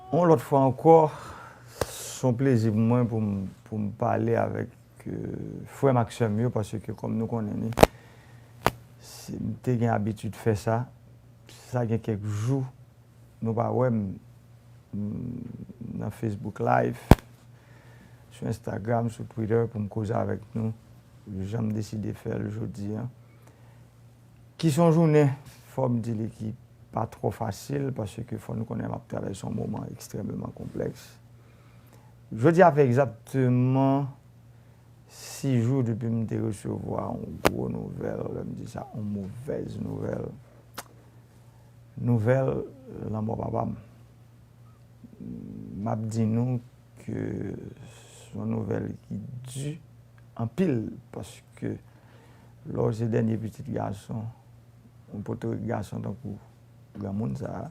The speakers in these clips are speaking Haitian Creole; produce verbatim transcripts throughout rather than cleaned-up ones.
Yon lòt fwa ankò, se yon plezi pou mwen pou m, pou m pale avèk, euh, frè m ak sè m yo, paske kòm nou konnen li, si m te gen abitid fè sa, sa gen kèk jou, nou pa wè m, m, nan Facebook Live, sou Instagram, sou Twitter pou m koze avèk nou, jan m deside fè l jodi a. Ki se yon jounen, fò m di li ki pa twò fasil, paske fò nou konnen m ap travèse yon moman ekstrèmeman konplèks. Jodi a fè egzakteman sis jou depi m te resevwa yon gwo nouvèl, lè m di sa, yon movèz nouvèl. Nouvèl lanmò papa m. M ap di nou ke se yon nouvèl ki di anpil, paske lè w se dènye pitit gason, yon potorik gason tankou granmoun sa a,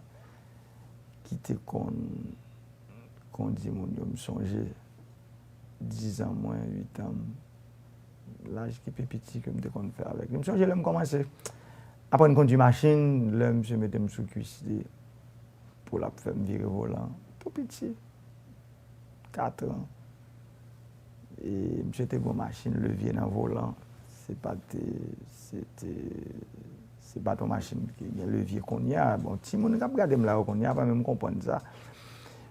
ki te konn kondi moun yo, m sonje dizan mwen, uitan m, laj ki pi piti ke m te konn fè avèk li. M sonje lè m kòmanse aprann kondi machin, lè misye mete m sou kuis li pou l ap fè m vire volan, tou piti, katran. E misye te gen yon machin levye nan volan. Se pa te, se te, se pa t yon machin ki gen levye kounye a. Bon, timoun k ap gade m la yo kounye a pa menm konprann sa.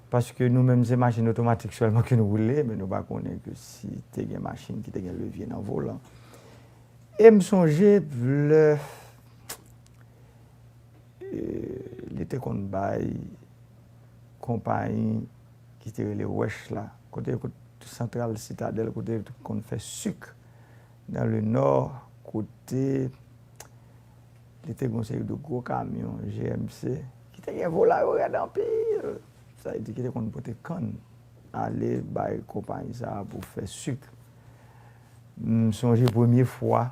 Paske nou menm se machin otomatik sèlman ke nou woule, men nou pa konnen ke si te gen machin ki te gen levye nan volan. E m sonje lè, e, li te konn bay konpayi ki te rele Wèch la, kote, kote Santral Sitadèl, kote yo te konn fè sik nan le nò, kote li te gen yon seri de gwo kamyon G M C ki te gen volan yo rèd anpil. Sa vle di ki te konn pote kann ale bay konpayi sa a pou fè sik. M sonje premye fwa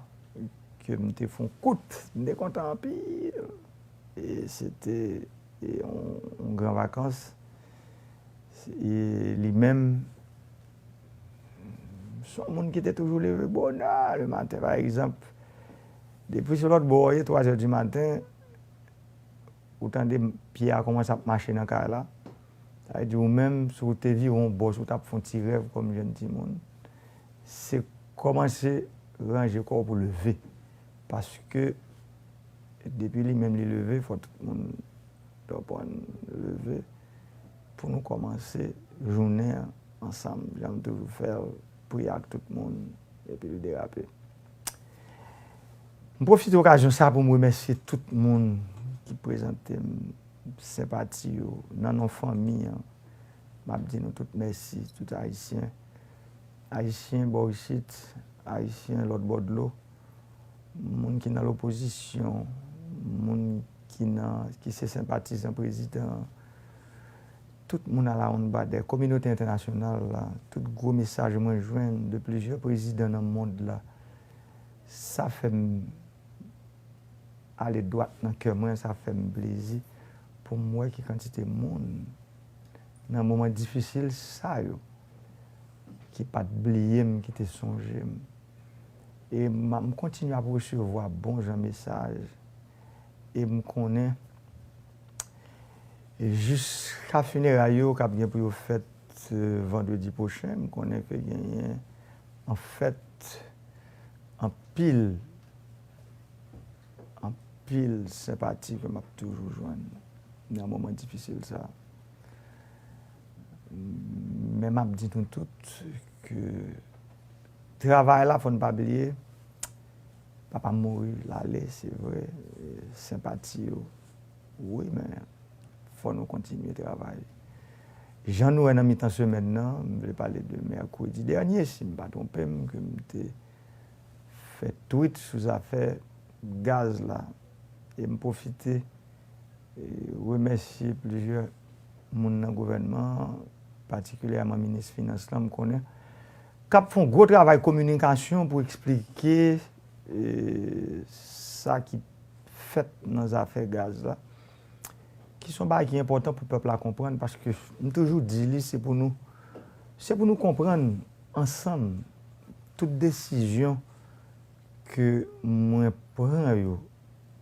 ke m te fè yon kout, m te kontan anpil. E se te, e, yon, yon gran vakans. E li menm, se yon moun ki te toujou leve bonè le maten, pa egzanp. Depi se lòt bò w ye, twazè di maten, ou tande pye a kòmanse ap mache nan kay la. Sa vle di ou menm, si w te vire yon bò, si w t ap fè yon ti rèv kòm jèn timoun, se kòmanse ranje kò w pou leve. Paske depi li menm li leve, fò tout moun t aprann leve pou nou kòmanse jounen an ansanm, jan m toujou fè l, priye ak tout moun, epi l derape. M pwofite okazyon sa pou m remèsye tout moun ki prezante m senpati yo nan non fanmi an. M ap di nou tout mèsi, tout Ayisyen. Ayisyen bò isit, Ayisyen lòt bò dlo, moun ki nan lopozisyon, moun ki nan, ki se senpatizan prezidan an, tout moun alawonnbadè, kominote entènasyonal la, tout gwo mesaj mwen jwenn de plizyè prezidan nan mond la, sa fè m ale dwat nan kè mwen, sa fè m plezi pou m wè ki kantite moun nan moman difisil sa yo ki pa t bliye m, ki te sonje m. E m, m kontinye ap resevwa bon jan mesaj. E m konnen jiska fineray yo k ap gen pou yo fèt, eh, vandredi pwochen, m konnen ke genyen, anfèt, anpil, anpil senpati ke m ap toujou jwenn nan moman difisil sa a. Men m ap di nou tout ke travay la, fò n pa bliye, papa m mouri, l ale, se vre, senpati yo, wi, men fò nou kontinye travay. Jan nou wè nan mitan semèn nan, m vle pale de mèkredi dènye, si m pa twonpe m, ke m te fè tweet sou zafè gaz la. E m pwofite, e, remèsye plizyè moun nan gouvènman an, patikilyèman minis finans lan, m konnen, k ap fè yon gwo travay kominikasyon pou eksplike, e, sa ki fèt nan zafè gaz la, ki se yon bagay ki enpòtan pou pèp la konprann, paske m toujou di li, se pou nou, se pou nou konprann ansanm tout desizyon ke mwen pran yo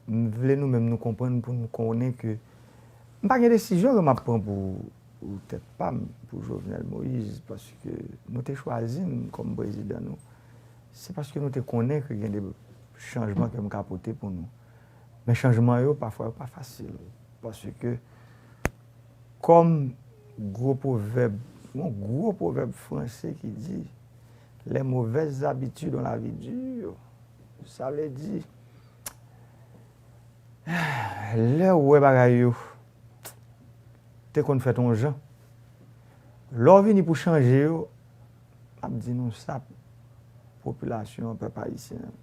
M vle nou menm nou konprann pou nou konnen ke m pa gen desizyon ke m ap pran pou, pou tèt pa m, pou Jovenel Moïse, paske nou te chwazi m kòm prezidan nou. Se paske nou te konnen ke gen de chanjman ke m ka pote pou nou. Men chanjman yo, pafwa, yo pa fasil. Paske, kòm gwo pwovèb, yon gwo pwovèb franse ki di, les mauvaises habitudes ont la vie dure. Sa vle di, lè w wè bagay yo te konn fèt yon jan, lè w vini pou chanje yo, m ap di nou sa, popilasyon an, pèp ayisyen an.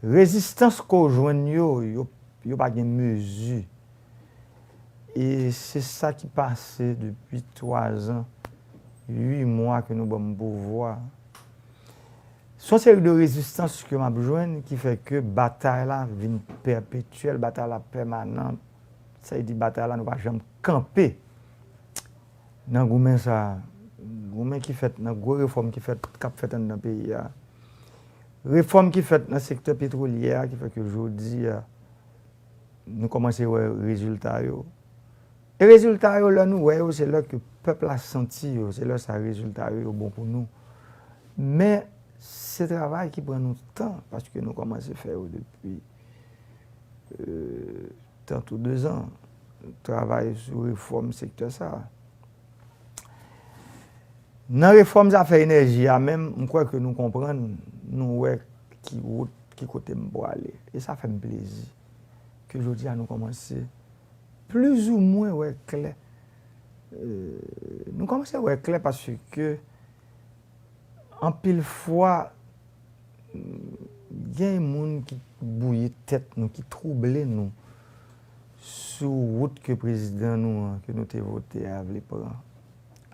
Rezistans ke w jwenn yo, yo, yo pa gen mezi. E se sa ki pase depi twa zan, uit mwa ke nou ban m pouvwa. Se yon seri de rezistans ke m ap jwenn ki fè ke batay la vin pèpetyèl, batay la pèmanan. Sa vle di batay la nou pa janm kanpe nan goumen sa, goumen ki fèt nan gwo refòm ki fèt, k ap fèt anndan peyi a. Refòm ki fèt nan sektè petwolyè a ki fè ke jodi a, nou kòmanse wè rezilta yo. E rezilta yo, lè nou wè yo, se lè ke pèp la santi yo, se lè sa rezilta yo, yo bon pou nou. Men, se travay ki pran nou tan, paske nou kòmanse fè yo depi, euh, tan tou de zan, travay sou refòm sektè sa a. Nan refòm zafè enèji a menm, m kwè ke nou konprann, nou wè ki wout, ki kote m prale. E sa fè m plezi ke jodi a nou kòmanse plizoumwen wè klè. Euh, nou kòmanse wè klè paske anpil fwa, gen moun ki bwouye tèt nou, ki twouble nou sou wout ke prezidan nou an, ke nou te vote a, vle pran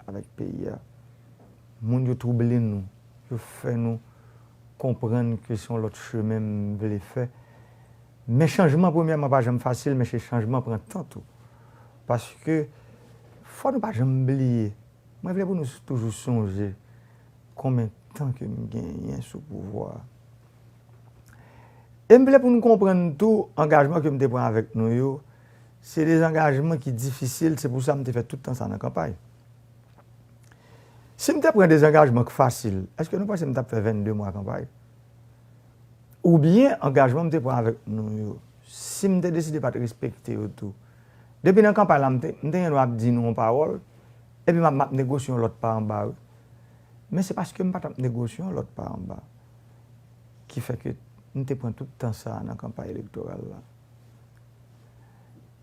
avèk peyi a. Moun yo twouble nou, yo fè nou konprann ke se yon lòt chemen m vle fè. Men chanjman, premyèman, pa janm fasil, men se chanjman pran tan tou. Paske fò nou pa janm bliye, mwen vle pou nou toujou sonje konbyen tan ke m genyen sou pouvwa a. E m vle pou nou konprann tou, angajman ke m te pran avèk nou yo, se de angajman ki difisil, se pou sa m te fè tout tan sa nan kanpay. Si m te pran dezangajman k fasil, èske nou panse m t ap fè vennde mwa kanpay? Oubyen angajman m te pran avèk nou yo, si m te deside pa t respekte yo tou, depi nan kanpay la, m te, m te gen dwa ap di nou yon pawòl, epi m ap, m ap negosye yon lòt pa anba, wi. Men se paske m pa t ap negosye yon lòt pa anba ki fè ke m te pran tout tan sa a nan kanpay elektoral la.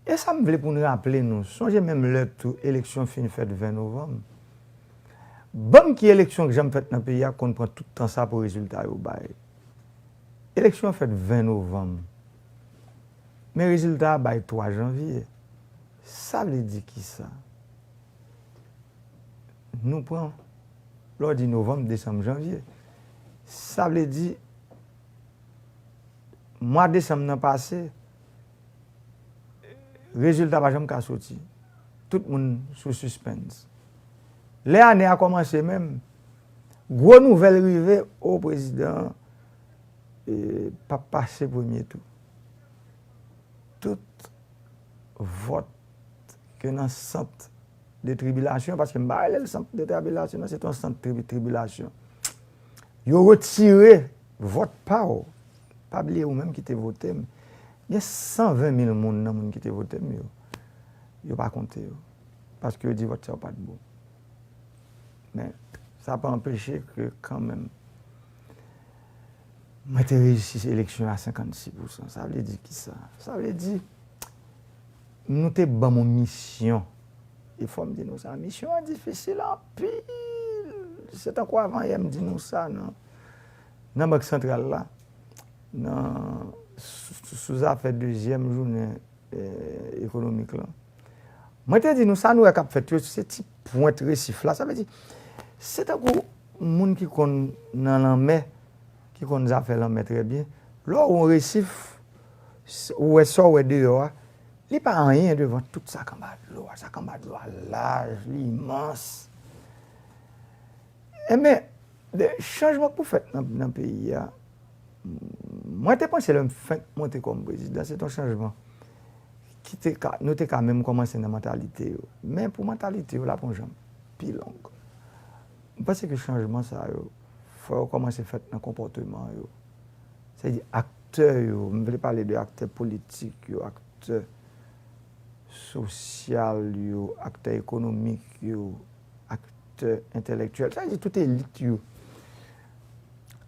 E sa m vle pou n raple nou, sonje menm lè tou eleksyon fin fèt ven novanm. Ban m ki eleksyon k janm fèt nan peyi a konn pran tout tan sa pou rezilta yo bay. Eleksyon an fèt ven novanm. Men rezilta a bay twa janvye. Sa vle di kisa? Nou pran, lè w di novanm, desanm, janvye. Sa vle di, mwa desanm nan pase, rezilta pa janm ka soti. Tout moun sou sispens. Lè ane a kòmanse menm, gwo nouvèl rive, o, prezidan an, e, p ap pase premye tou. Tout vòt ke nan sant de tribilasyon, paske m pa rele l sant de tribilasyon, non, se t yon sant tribi-, tribilasyon. Yo retire vòt pa w. Pa bliye ou menm ki te vote m. Gen san ven mil moun nan moun ki te vote m yo. Yo pa konte yo. Paske yo di vòt sa yo pa t bon. Men, sa pa anpeche ke kanmenm, mwen te reyisi eleksyon a senkannsis pousan. Sa vle di kisa? Sa vle di, nou te ban m yon misyon. E fò m di nou sa, misyon an difisil anpil. Se tankou avanyè m di nou sa nan, nan Bank Santral la, nan, sou, sou zafè dezyèm jounen, eh, ekonomik lan. Mwen te di nou sa nou wè k ap fèt yo, se ti pwent resif la. Sa vle di, se tankou moun ki konn nan lanmè, ki konn zafè lanmè trè byen. Lè w wè yon resif, s-, ou wè sa w wè deyò a, li pa anyen devan tout sa k anba dlo a, sa k anba dlo a laj, li imans. Enben, de chanjman k pou fèt nan, nan peyi a, Mwen te panse lè m fenk monte kòm prezidan, se t on chanjman ki te ka, nou te ka menm kòmanse nan mantalite yo. Men pou mantalite yo, l ap on jan pi long. M panse ke chanjman sa yo, fò yo kòmanse fèt nan konpòteman yo. Sètadi aktè yo, m vle pale de aktè politik yo, aktè sosyal yo, aktè ekonomik yo, aktè entèlektyèl, sètadi tout elit yo.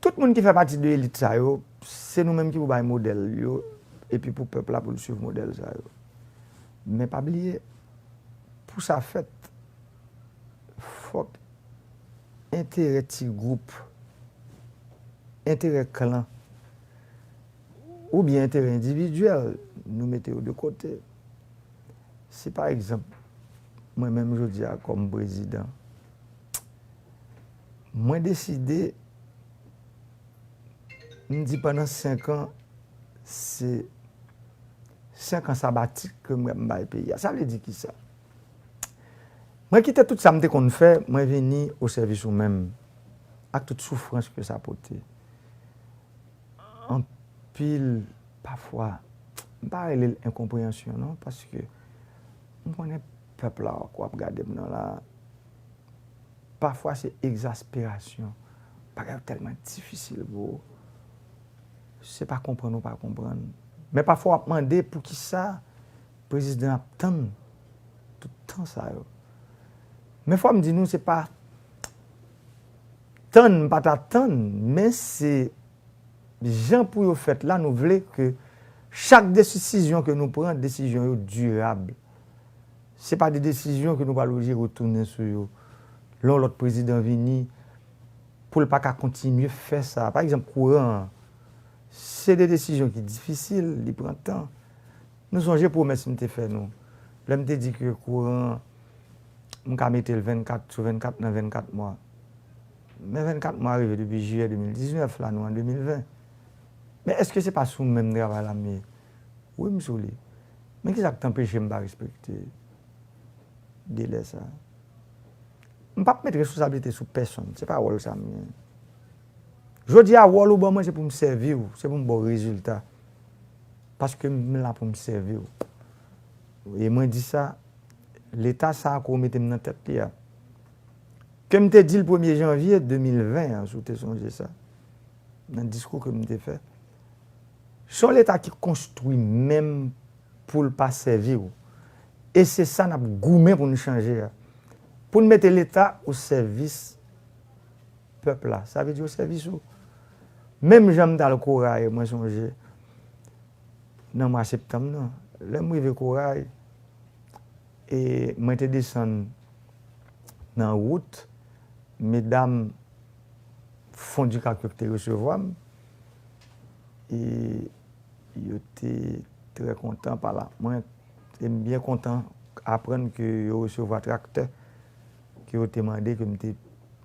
Tout moun ki fè pati de elit sa yo, se nou menm ki pou bay modèl yo, epi pou pèp la pou l swiv modèl sa yo. Men pa bliye, pou sa fèt, fòk enterè ti gwoup, enterè klan, oubyen enterè endividyèl, nou mete yo de kote. Si pa egzanp, mwen menm jodi a kòm prezidan, mwen deside, m di pandan senk an, se senk an sabatik ke mwen m bay peyi a. Sa vle di kisa? Mwen kite tout sa m te konn fè, mwen vini o sèvis ou menm, ak tout soufrans ke sa pote. Anpil, pafwa, m pa rele l enkonpreyansyon non, paske m konnen pèp la k ap gade m nan la, pafwa se egzasperasyon. Bagay yo tèlman difisil pou ou. Se pa konprann ou pa konprann. Men pafwa w ap mande poukisa prezidan ap tann tout tan sa yo. Men fò m di nou, se pa tann, m pa ta tann, men se jan pou yo fèt la, nou vle ke chak desizyon ke nou pran, desizyon yo dirab. Se pa de desizyon ke nou pral oblije retounen sou yo. Lè yon lòt prezidan vini, pou l pa ka kontinye fè sa. Pa egzanp, kouran an, se de desizyon ki difisil, li pran tan. Nou sonje pwomès m te fè nou. Lè m te di ke kouran an, m ka mete l vennkat sou vennkat nan vennkat mwa. Men vennkat mwa rive depi jiyè de mil diznèf la, nou an de mil ven. Men èske se pa sou menm travay la m ye? Wi, m sou li. Men kisa k t anpeche m pa respekte delè sa? M p ap met responsablite sou pèsonn, se pa wòl sa m genyen. Jodi a, wòl ou ban mwen, se pou m sèvi w, se pou m ba w rezilta. Paske m la pou m sèvi w. E mwen di sa, Leta sa a ke w mete m nan tèt li a, ke m te di l premye janvye de mil ven an, si w te sonje sa, nan diskou ke m te fè, se yon Leta ki konstwi menm pou l pa sèvi w. E se sa n ap goumen pou n chanje a. Pou n mete Leta o sèvis pèp la. Sa vle di o sèvis ou. Menm jan m t al Koray, mwen sonje, nan mwa septanm nan, lè m rive Koray, e mwen te desann nan wout, medam Fondikak yo te resevwa m, e yo te trè kontan pale ak mwen, e m byen kontan aprann ke yo resevwa traktè ke yo te mande, ke m te,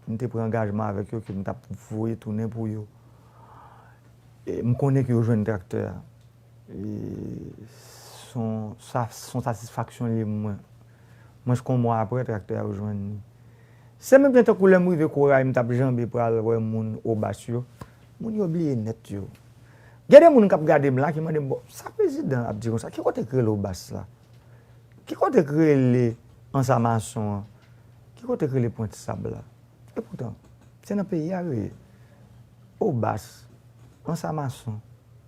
m te pran angajman avèk yo ke m t ap voye tounen pou yo. E m konnen ke yo jwenn traktè a. E s on, sa, s on satisfaksyon li ye pou mwen. Mwens ke yon mwa apre, traktè a yo jwenn li. Se menm jan tankou lè m rive Koray, m t ap janbe pral wè moun Obas yo. Moun yo bliye nèt yo. Gen de moun k ap gade m la ki mande m, "Bon, sa prezidan ap di konsa? Ki kote k rele Obas la? Ki kote k rele Ansa Mason an? Ki kote k rele Pwent Sab la?" Epoutan, se nan peyi a yo ye. Obas, Ansa Mason,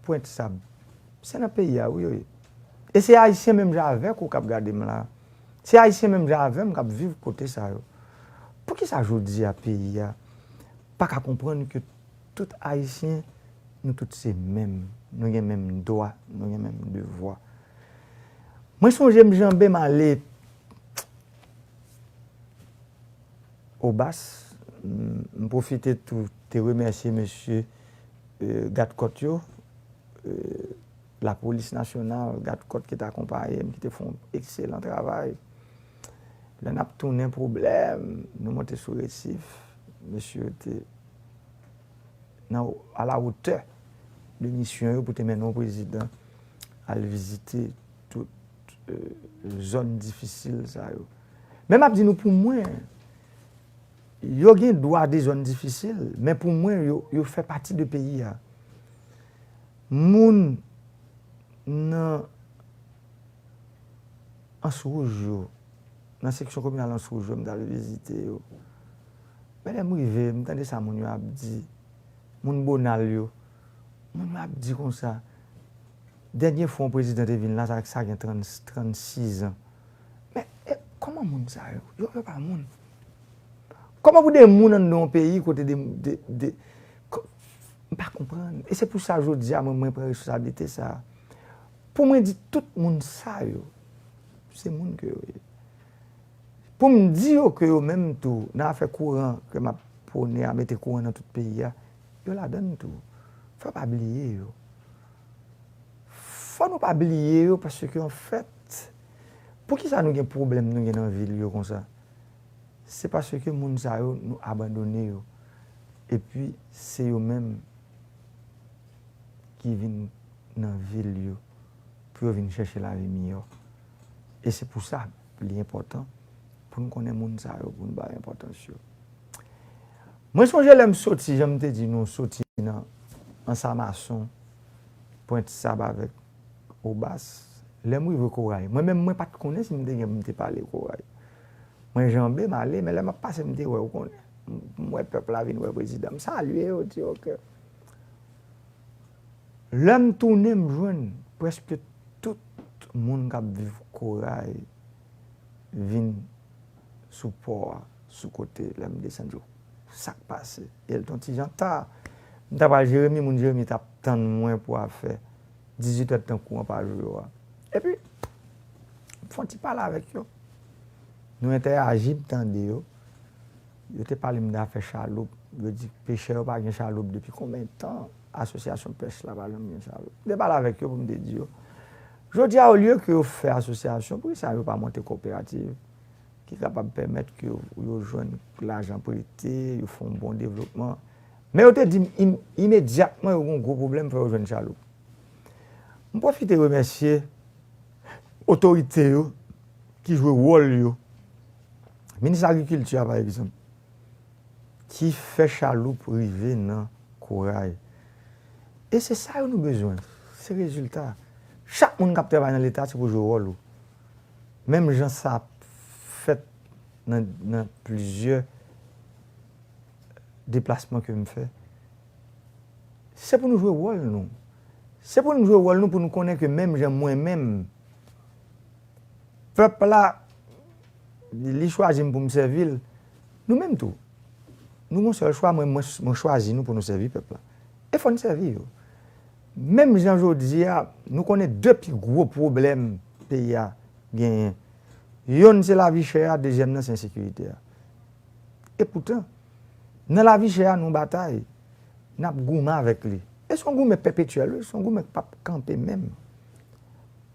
Pwent Sab, se nan peyi a wi yo ye. E se Ayisyen menm jan avèk ou k ap gade m la. Se Ayisyen menm jan avè m k ap viv kote sa yo. Poukisa jodi a peyi a pa ka konprann ke tout Ayisyen, nou tout se menm, nou gen menm dwa, nou gen menm devwa? Mwen sonje m janbe m ale Obas, m, m pwofite tou te remèsye mesye, e, gadkòt yo, e, lapolis nasyonal, gadkòt ki te akonpaye m, ki te fè yon ekselan travay. Lè n ap tounen pwoblèm, nou monte sou Resif, mesye yo te nan, à la hauteur de misyon yo pou te mennen yon prezidan al vizite tout, e, zòn difisil sa yo. Men m ap di nou, pou mwen, yo gen dwa de zòn difisil, men pou mwen, yo, yo fè pati de peyi a. Moun nan Anse Rouge yo, nan seksyon kominal Anse Rouge yo, m t al vizite yo. Men lè m rive, m tande sa moun yo ap di, moun Bonal yo, moun yo ap di konsa, dènye fwa yon prezidan te vin la, sa, sa gen trant, trannsis an. Men, e, kòman moun sa yo? Yo, yo pa moun. Kòman pou de moun anndan yon peyi kote de, de, de, ko-, m pa konprann. E se pou sa jodi a mwen, mwen pran responsablite sa a. Pou mwen di tout moun sa yo, se moun ke yo ye. Pou m di yo ke yo menm tou, nan afè kouran ke m ap pwone a, mete kouran nan tout peyi a, yo ladann tou. Fò pa bliye yo. Fò nou pa bliye yo paske anfèt, poukisa nou gen pwoblèm nou gen nan vil yo konsa? Se paske moun sa yo, nou abandone yo. Epi, se yo menm ki vin nan vil yo pou yo vin chèche lavi miyò. E se pou sa, li enpòtan pou n konnen moun sa yo, pou n ba yo enpòtans yo. Mwen sonje lè m soti, jan m te di nou, soti nan Ansamason, Pwent Sab avèk Obas, lè m rive Koray, mwen menm, mwen pa t konnen si m te gen pou m te pale Koray. Mwen janbe, m ale, men lè m ap pase, m te wè, ou konnen. M, m wè pèp la vin wè prezidan. M salye yo, di, "Ok." Lè m tounen, m jwenn prèske tout moun k ap viv Koray vin sou pò a, sou kote, lè m desann yo. Sa k pase? E l t on ti jan ta. M ta pral Jeremi, moun Jeremi t ap tann mwen pou afè dizuit è tan kouran pa jou yo a. Epi, m fè on ti pale avèk yo. Nou entèyaji, m tande yo. Yo te pale m de afè chaloup. Yo di pechè yo pa gen chaloup depi konbyen tan asosyasyon pèch la pa janm gen chaloup. M te pale avèk yo pou m te di yo, jodi a, olye ke yo fè asosyasyon, poukisa yo pa monte koperativ ki kapab pèmèt ke yo, yo jwenn lajan prete, yo fè yon bon devlopman? Men yo te di m im-, imedyatman yo gen yon gwo pwoblèm, fò yo jwenn chaloup. M pwofite remèsye otorite yo ki jwe wòl yo. Minis Agrikilti a, pa egzanp, ki fè chaloup rive nan Koray. E se sa yo nou bezwen. Se rezilta. Chak moun k ap travay nan Leta, se pou jwe wòl ou. Menm jan sa ap fèt nan, nan plizyè deplasman ke m fè, se pou nou jwe wòl nou. Se pou nou jwe wòl nou, pou nou konnen ke menm jan mwen menm, pèp la, li chwazi m pou m sèvi l, nou menm tou, nou gon sèl chwa, mwen, mwen, mwen chwazi nou pou nou sèvi pèp la. E fò n sèvi yo. Menm jan jodi a, nou konnen de pi gwo pwoblèm peyi a genyen. Yonn se lavi chè a, dezyèm nan se ensekirite a. Epoutan, nan lavi chè a, nou batay, n ap goumen avèk li. E se yon goumen pèpetyèl, wi, se yon goumen k p ap kanpe menm.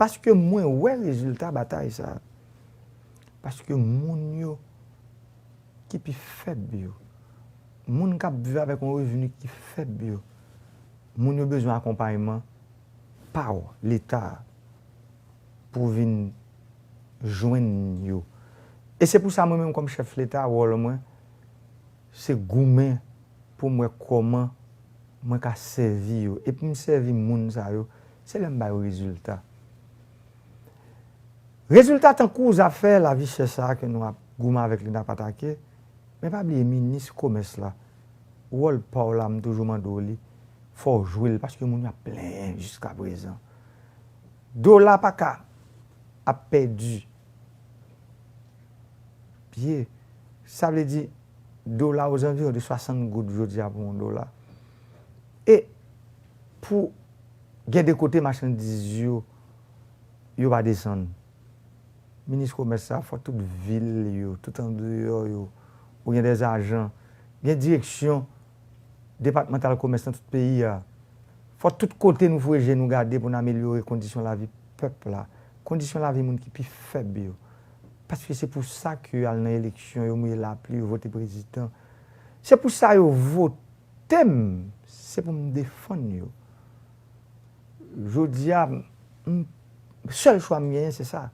Paske mwen wè rezilta batay sa a. Paske moun yo ki pi fèb yo, moun k ap viv avèk yon revni ki fèb yo, moun yo bezwen akonpayman pa w, Leta a, pou vin jwenn yo. E se pou sa mwen menm kòm chèf Leta, wòl mwen, se goumen pou m wè kòman mwen ka sèvi yo. E pou m sèvi moun sa yo, se lè m ba yo rezilta. Rezilta tankou zafè lavi chè sa a ke nou ap goumen avèk li, n ap atake, men pa bliye minis komès la, wòl pa w la, m toujou mande w li, fò w jwe l, paske moun yo ap plenyen jiskaprezan. Dola pa ka ap pèdi pye. Sa vle di, dola ozanviwon de swasant goud jodi a pou yon dola. E pou gen de kote machandiz yo, yo pa desann. Minis komès sa, fò tout vil yo, tout andeyò yo, ou gen dè ajan, gen direksyon depatmantal komès nan tout peyi a. Fò tout kote nou foure je nou gade pou n amelyore kondisyon lavi pèp la, kondisyon lavi moun ki pi fèb yo. Paske se pou sa ke yo al nan eleksyon, yo mouye lapli, yo vote prezidan. Se pou sa yo vote m, se pou m defann yo. Jodi a, m, sèl chwa m genyen, se sa.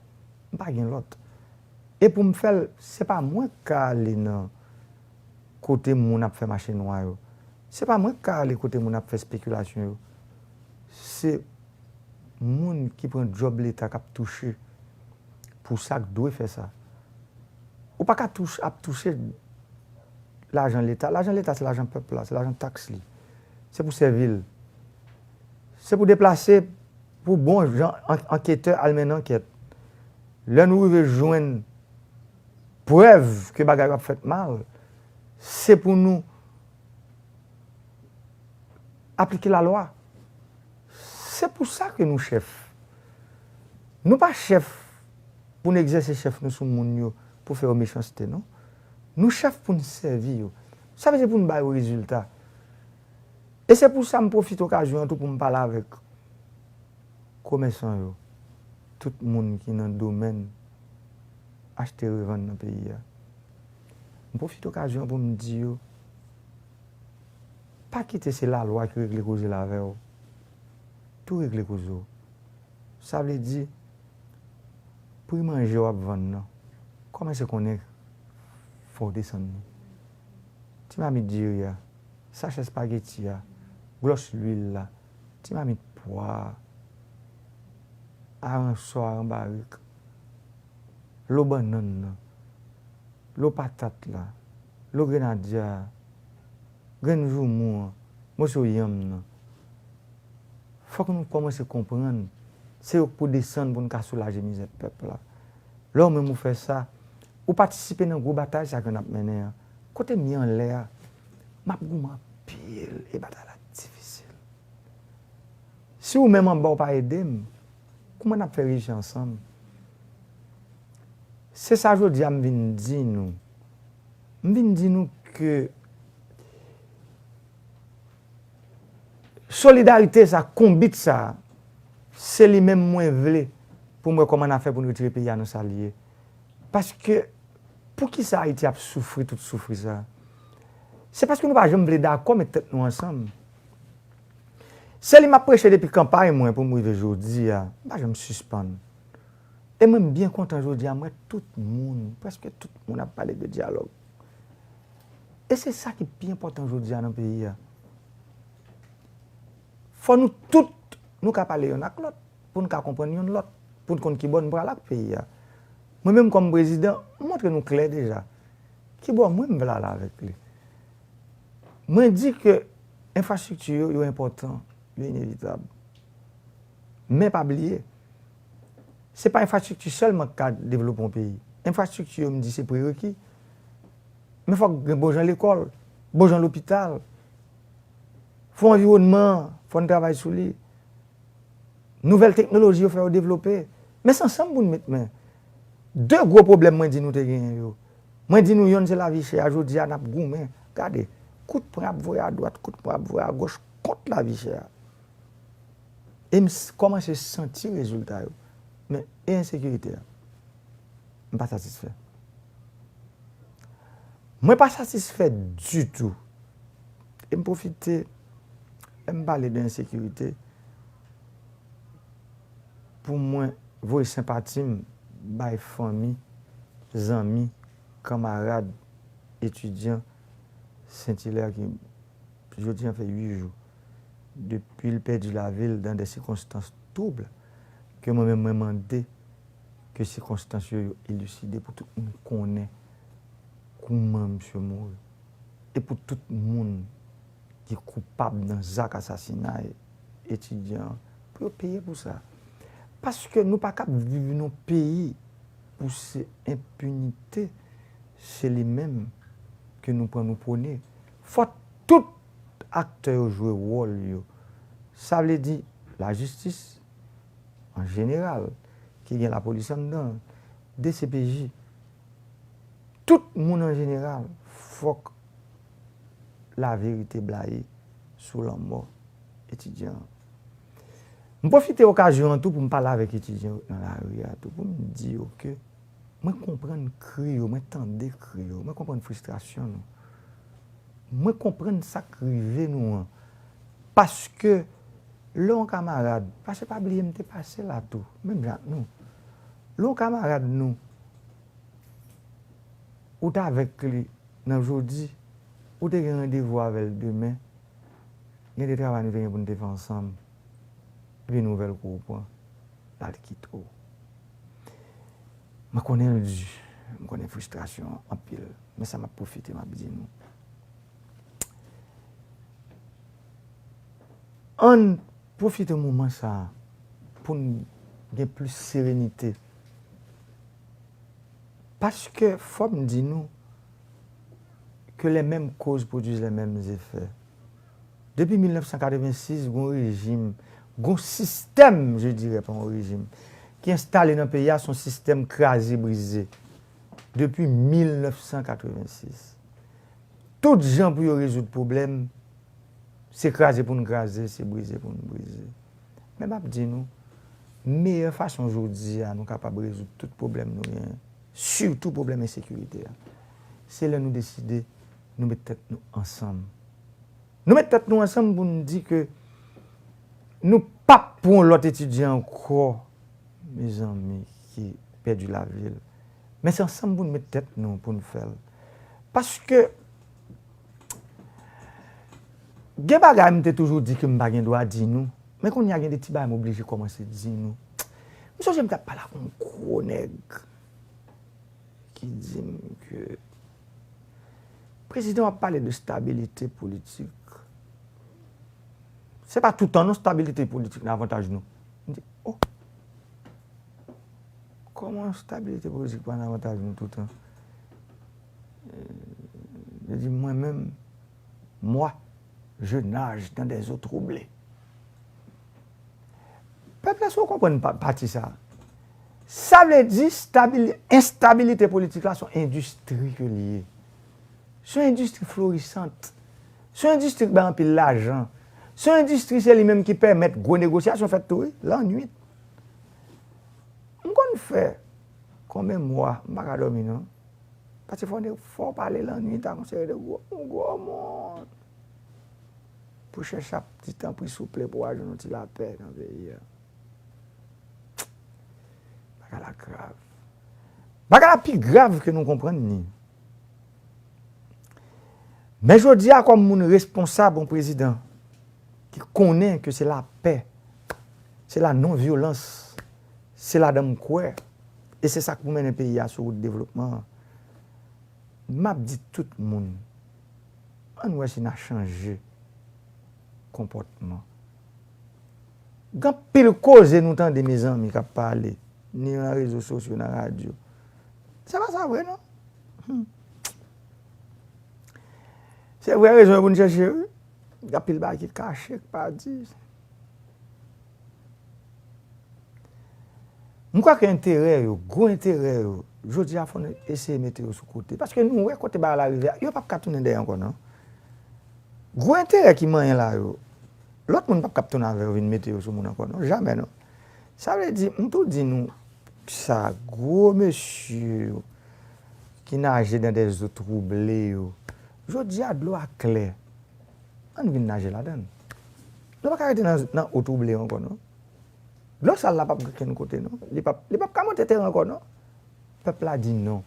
M pa gen lòt. E pou m fè l, se pa mwen k ka ale nan kote moun ap fè mache nwa yo. Se pa mwen k ka ale kote moun ap fè espekilasyon yo. Se moun ki pran djòb Leta k ap touche pou sa k dwe fè sa. Ou pa ka touch, ap touche lajan Leta. Lajan Leta se lajan pèp la, se lajan taks li. Se pou sèvi l. Se pou deplase pou bon jan an- anketè al mennen ankèt. Lè nou rive jwenn prèv ke bagay yo ap fèt mal, se pou nou aplike lalwa. Se pou sa ke nou chèf. Nou pa chèf pou n egzèse chèf nou sou moun yo pou fè yo mechanste, non. Nou chèf pou n sèvi yo. Sa vle di pou n ba yo rezilta. E se pou sa m pwofite okazyon an tou pou m pale avèk komèsan yo, tout moun ki nan domèn achte revann nan peyi a. M pwofite okazyon an pou m di yo, pa kite se lalwa ki regle koze l avè w. Tou regle koze w. Sa vle di, pri manje w ap vann nan, kòmanse konnen fò w desann li. Ti mamit diri a, sachè espageti a, glòs lwil la, ti mamit pwa a, aransò, aranbarik, lo bannann nan, lo patat la, lo grenadya a, grenn joumou an, moso yanm nan. Fòk nou kòmanse konprann, se yo k pou desann pou n ka soulaje mizè pèp la. Lè w menm ou fè sa, ou patisipe nan gwo batay sa ke n ap mennen an. Kote m ye anlè a, m ap goumen anpil e batay la difisil. Si ou menm anba w pa ede m, kouman n ap fè reyisi ansanm? Se sa jodi a m vin di nou. M vin di nou ke solidarite sa, konbit sa, se li menm mwen vle pou m wè kòman n a fè pou n retire peyi a nan sa l ye. Paske, poukisa Ayiti ap soufri tout soufri sa? Se paske nou pa janm vle dakò met tèt nou ansanm. Se li m ap preche depi kanpay mwen pou m rive jodi a, m pa janm sispann. E mwen, m byen kontan jodi a, m wè tout moun, prèske tout moun ap pale de dyalòg. E se sa ki pi enpòtan jodi a nan peyi a. Fò nou tout, nou ka pale yonn ak lòt, pou n ka konprann yonn lòt, pou n konn ki bò n pral ak peyi a. Mwen menm kòm prezidan, m montre nou klè deja ki bò mwen m vle ale avèk li. Mwen di ke enfrastrikti yo, yo enpòtan, yo inevitab. Men pa bliye, se pa enfrastrikti sèlman k ka devlope yon peyi. Enfrastrikti yo, m di, se prereki. Men fòk gen bon jan lekòl, bon jan lopital. Fò anviwònman an, fò n travay sou li. Nouvèl teknoloji yo fè yo devlope. Men se ansanm pou n met men. De gwo pwoblèm mwen di nou te genyen yo. Mwen di nou yonn se lavi chè a, jodi a n ap goumen. Gade, kout pwen ap voye adwat, kout pwen ap voye agòch kont lavi chè a. E m s- kòmanse santi rezilta yo. Men, e ensekirite a? M pa satisfè. Mwen pa satisfè ditou. E m pwofite, lè m pale de ensekirite, pou mwen voye senpati m bay fanmi, zanmi, kanmarad, etidyan Sent Ilè ki jodi a fè uit jou depi l pèdi lavi l dans des circonstances troubles, ke mwen menm mwen mande ke sikonstans yo, yo eliside pou tout moun konnen kouman misye mouri. E pou tout moun ki koupab nan zak asasinay etidyan an, pou yo peye pou sa. Paske nou pa kab viv nan peyi pou se enpinite, se li menm ke nou pran nou pwone. Fò tout aktè yo jwe wòl yo. Sa vle di lajistis an jeneral, ki gen lapolis anndan l, D C P J, tout moun an jeneral, fòk laverite blayi sou lanmò etidyan an. M pwofite okazyon an tou pou m pale avèk etidyan yo nan lari a tou, pou m di yo ke mwen konprann kri yo, mwen tande kri yo, mwen konprann fristrasyon nou. Mwen konprann sa k rive nou an. Paske lè yon kamarad, paske pa bliye m te pase la tou, menm jan ak nou. Lè yon kamarad nou, ou t avèk li nan jodi, ou te gen randevou avè l demen, gen de travay nou te gen pou n te fè ansanm. Epi nouvèl kou ou pran, l al kite w. Mwen konnen l di, mwen konnen fristrasyon an anpil, men sa m ap pwofite, m ap di nou. Ann pwofite moman sa a pou n gen plis serenite. Paske fò m di nou que les mêmes causes produisent les mêmes effets. Depi mil nèf san katrevensis, gon rejim, gon sistèm, je dirais, pa yon rejim, ki enstale nan peyi a, se yon sistèm kraze brize. Depi mil nèf san katrevensis. Tout jan pou yo rezoud pwoblèm, se kraze pou n kraze, se brize pou n brize. Men m ap di nou, meyè fason jodi a nou kapab rezoud tout pwoblèm nou genyen, sitou pwoblèm ensekirite a, se lè nou deside nou met tèt nou ansanm. Nou met tèt nou ansanm pou n di ke nou p ap pou yon lòt etidyan ankò, mezanmi, ki pèdi lavi l. Men se ansanm pou n met tèt nou pou n fè l. Paske gen bagay m te toujou di ke m pa gen dwa di nou, men kounye a gen de ti bagay m oblije kòmanse di nou. M sonje m t ap pale ak yon gwo nèg ki di m ke prezidan w ap pale de stabilite politik. Se pa toutan non stabilite politik nan avantaj nou. M di, oh, kòman stabilite politik pa nan avantaj nou toutan? Li di, mwen menm, moi, je nage dans des eaux troublées. Pèp la, si w konprann pa- pati sa, sa vle di stabili- enstabilite politik la se yon endistri ke li ye. Se yon endistri florisant. Se yon endistri ki bay anpil lajan. Se yon endistri, se li menm ki pèmèt gwo negosyasyon fèt tou, wi, lannwit. M konn fè konbyen mwa, m pa ka dòmi non. Paske fò, fò w pale lannwit ak yon seri de gwo, gwo moun. Pou chèche ap di tanpri souple pou w al jwenn yon ti lapè nan peyi a. Bagay la grav. Bagay la pi grav ke nou konprann ni. Men jodi a, kòm moun responsab, yon prezidan ki konnen ke se lapè, se la non vyolans, se ladan m kwè, e se sa k pou mennen peyi a sou wout devlopman an. M ap di tout moun, ann wè si n a chanje konpòtman. Gen anpil koze nou tande, mezanmi, k ap pale, ni nan rezo sosyo, nan radyo. Se pa sa vre, non. Hmm. Se vrè rezon yo pou n chèche, wi. Gen anpil bagay ki kache, ki pa di. M kwè ke enterè yo, gwo enterè yo, jodi a fò n eseye mete yo sou kote. Paske nou wè kote bagay la rive a, yo p ap ka tounen dèyè ankò non. Gwo enterè ki manyen la yo, lòt moun p ap ka ap tounen avè yo vin mete yo sou moun ankò non, jamè non. Sa vle di, m tou di nou sa, gwo mesye yo ki naje dans des eaux troublées yo, jodi a dlo a klè. Ann vin naje ladan l. Nou pa ka rete nan, nan eau troublée ankò non. Dlo sal la p ap gen kenn kote non. Li p ap, li p ap ka monte teren ankò non. Pèp la di non.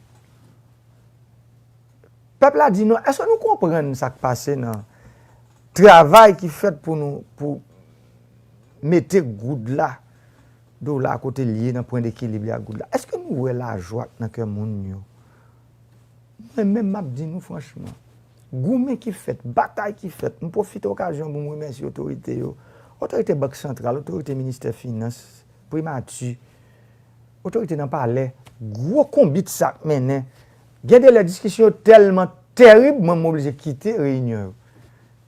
Pèp la di non. Èske nou konprann sa k pase nan travay ki fèt pou nou, pou mete goud la, dola kote l ye nan pwen dekilib li ak goud la? Èske nou wè lajwa k nan kè moun yo? Mwen menm, m ap di nou franchman, goumen ki fèt, batay ki fèt, m pwofite okazyon pou m remèsye otorite yo, otorite Bank Santral, otorite Ministè Finans, Primati, otorite nan Palè, gwo konbit sa k mennen. Gen de lè diskisyon yo tèlman tèrib, mwen m oblije kite reyinyon yo.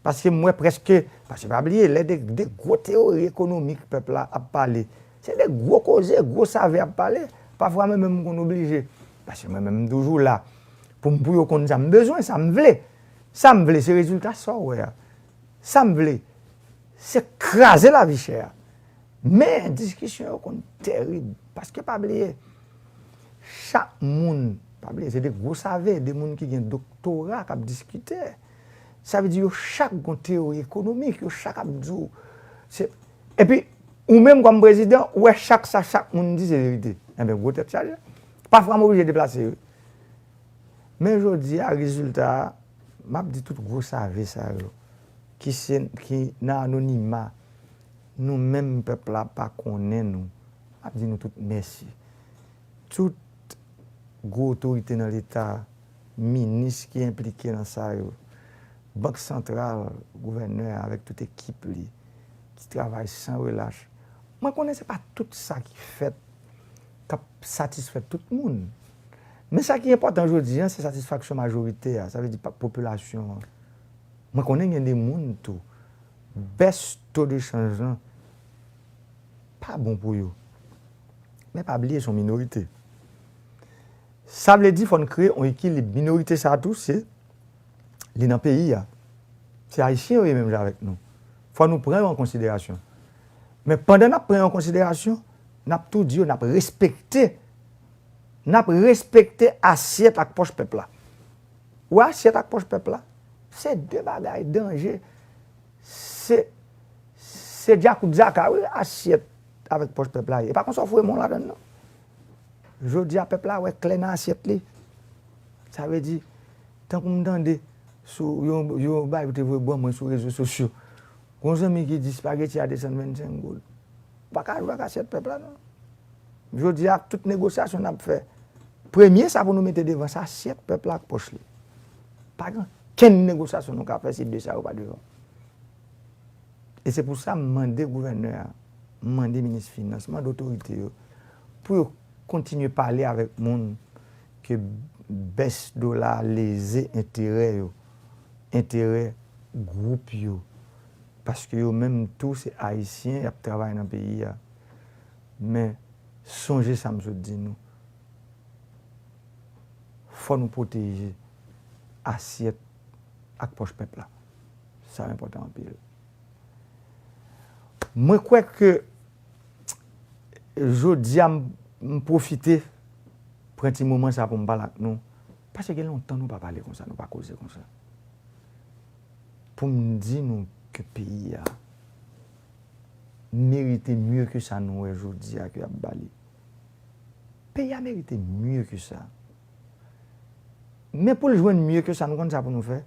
Paske m wè prèske, paske pa bliye, lè de, de gwo teyori ekonomik pèp la ap pale, se de gwo koze, gwo save ap pale. Pafwa mwen menm m konn oblije, paske mwen menm m toujou la pou m, pou yo konn sa m bezwen, sa m vle. Sa m vle, se rezilta sa w wè a. Sa m vle, se kraze lavi chè a. Men diskisyon yo konn tèrib, paske pa bliye, chak moun, pa bliye, se de gwo save, de moun ki gen doktora k ap diskite. Sa vle di yo chak gon teyori ekonomik, yo chak ap di w. Se, epi, ou menm kòm prezidan, ou wè chak sa chak moun di se verite. Enben, gwo tèt chaje. Pafwa m oblije deplase yo. Men jodi a, rezilta a, m ap di tout gwo save sa yo, ki se, ki nan anonima, nou menm pèp la pa konnen nou, m ap di nou tout mèsi. Tout gwo otorite nan Leta, minis ki enplike nan sa yo, Bank Santral, gouvènè avèk tout ekip li, ki travay san relach. Mwen konnen se pa tout sa ki fèt k ap satisfè tout moun. Men sa ki enpòtan jodi a, se satisfaksyon majorite a, sa vle di pa- popilasyon an. Mwen konnen gen de moun tou, bès to de chanj lan pa bon pou yo. Men pa bliye se yon minorite. Sa vle di fò n kreye yon ekilib. Minorite sa a tou, se li nan peyi a. Se Ayisyen yo ye menm jan avèk nou. Fò nou pran yo an konsiderasyon. Men pandan n ap pran yo an konsiderasyon, n ap tou di yo n ap respekte, n ap respekte asyèt ak pòch pèp la. Ou wè asyèt ak pòch pèp la, se de bagay danje. Se, se djakout zaka, wi, asyèt avèk pòch pèp la ye. E pa konsa w foure men w ladann, non. Jodi a, pèp la wè klè nan asyèt li. Sa vle di, tankou m tande sou yon, yon bagay yo te voye ban mwen sou rezo sosyo. Gon zanmi ki di spageti a desann vennsenk goud. Ou pa ka jwe ak asyèt pèp la, non. Jodi a, tout negosyasyon n ap fè, premye sa pou nou mete devan, se asyèt pèp la ak pòch li. Pa gen kenn negosyasyon nou ka fè si de sa yo pa devan. E se pou sa m mande gouvènè a, m mande minis finans, m mande otorite yo pou yo kontinye pale avèk moun ke bès dola a leze enterè yo, enterè gwoup yo. Paske yo menm tou se Ayisyen, y ap travay nan peyi a. Men sonje sa m sot di nou. Fò nou pwoteje asyèt ak pòch pèp la. Sa enpòtan anpil. Mwen kwè ke jodi a m, m pwofite pran ti moman sa pou m pale ak nou. Paske gen lontan nou pa pale konsa, nou pa koze konsa. Pou m di nou ke peyi a merite mye ke sa nou wè jodi a ke y ap ba li. Peyi a merite mye ke sa. Men pou l jwenn mye ke sa, nou konn sa pou nou fè?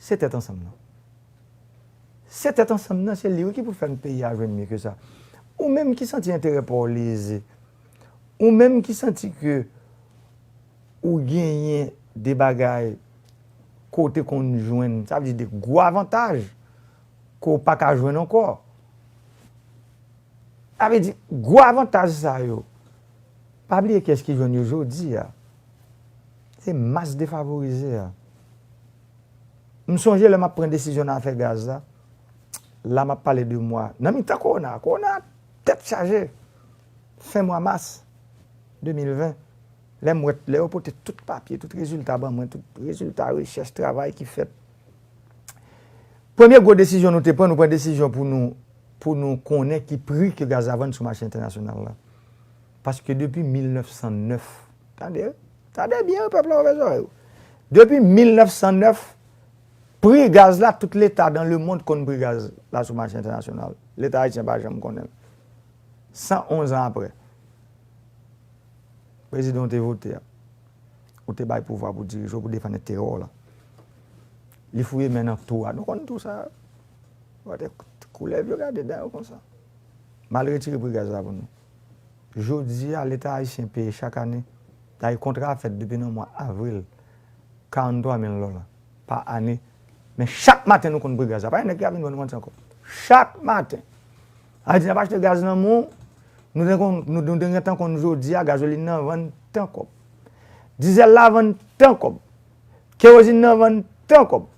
Se tèt ansanm nan. Se tèt ansanm nan, se li wi ki pou fè peyi a jwenn mye ke sa. Ou menm ki santi enterè pa w leze, ou menm ki santi ke ou genyen de bagay ke w te konn jwenn, sa vle di de gwo avantaj ke w pa ka jwenn ankò. Sa vle di, gwo avantaj sa yo, pa bliye kiyès ki jwenn yo jodi a. Se mas defavorize a. M sonje lè m ap pran desizyon nan afè gaz la, la m ap pale de mwa, nan mitan kowona, kowona tèt chaje, fen mwa mas de mil ven, lè m wè, lè yo pote tout papye, tout rezilta ban mwen, tout rezilta rechèch, travay ki fèt. Premye gwo desizyon nou te pran, nou pran desizyon pou nou, pou nou konnen ki pri ke gaz la vann sou mache entènasyonal la. Paske depi mil nèf san nèf, tande, tande byen, pèp la, ouvè zòrèy ou. Depi mil nèf san nèf, pri gaz la, tout leta dan lemond konn pri gaz la sou mache entènasyonal. Leta ayisyen pa janm konnen l. San onz an apre, prezidan w te vote a, ou te bay pouvwa pou dirije w, pou defann enterè w la. Li fouye men nan tou a. Nou konn tou sa. Wate koulèv yo gade dan yo konsa. M al retire pri gaz la pou nou. Jodi a, Leta ayisyen peye chak ane. Dayè, kontra a fèt depi nan mwa avril. Karant twa mil dola pa ane. Men chak maten nou konn pri gaz la. Pa gen nèg ki ap vin ban nou manti ankò. Chak maten. Sa vle di n ap achte gaz nan men w, nou te konn, nou, nou te gentan konn jodi a gazolin nan vann tan kòb. Dizèl la vann tan kòb. Kerozin nan vann tan kòb.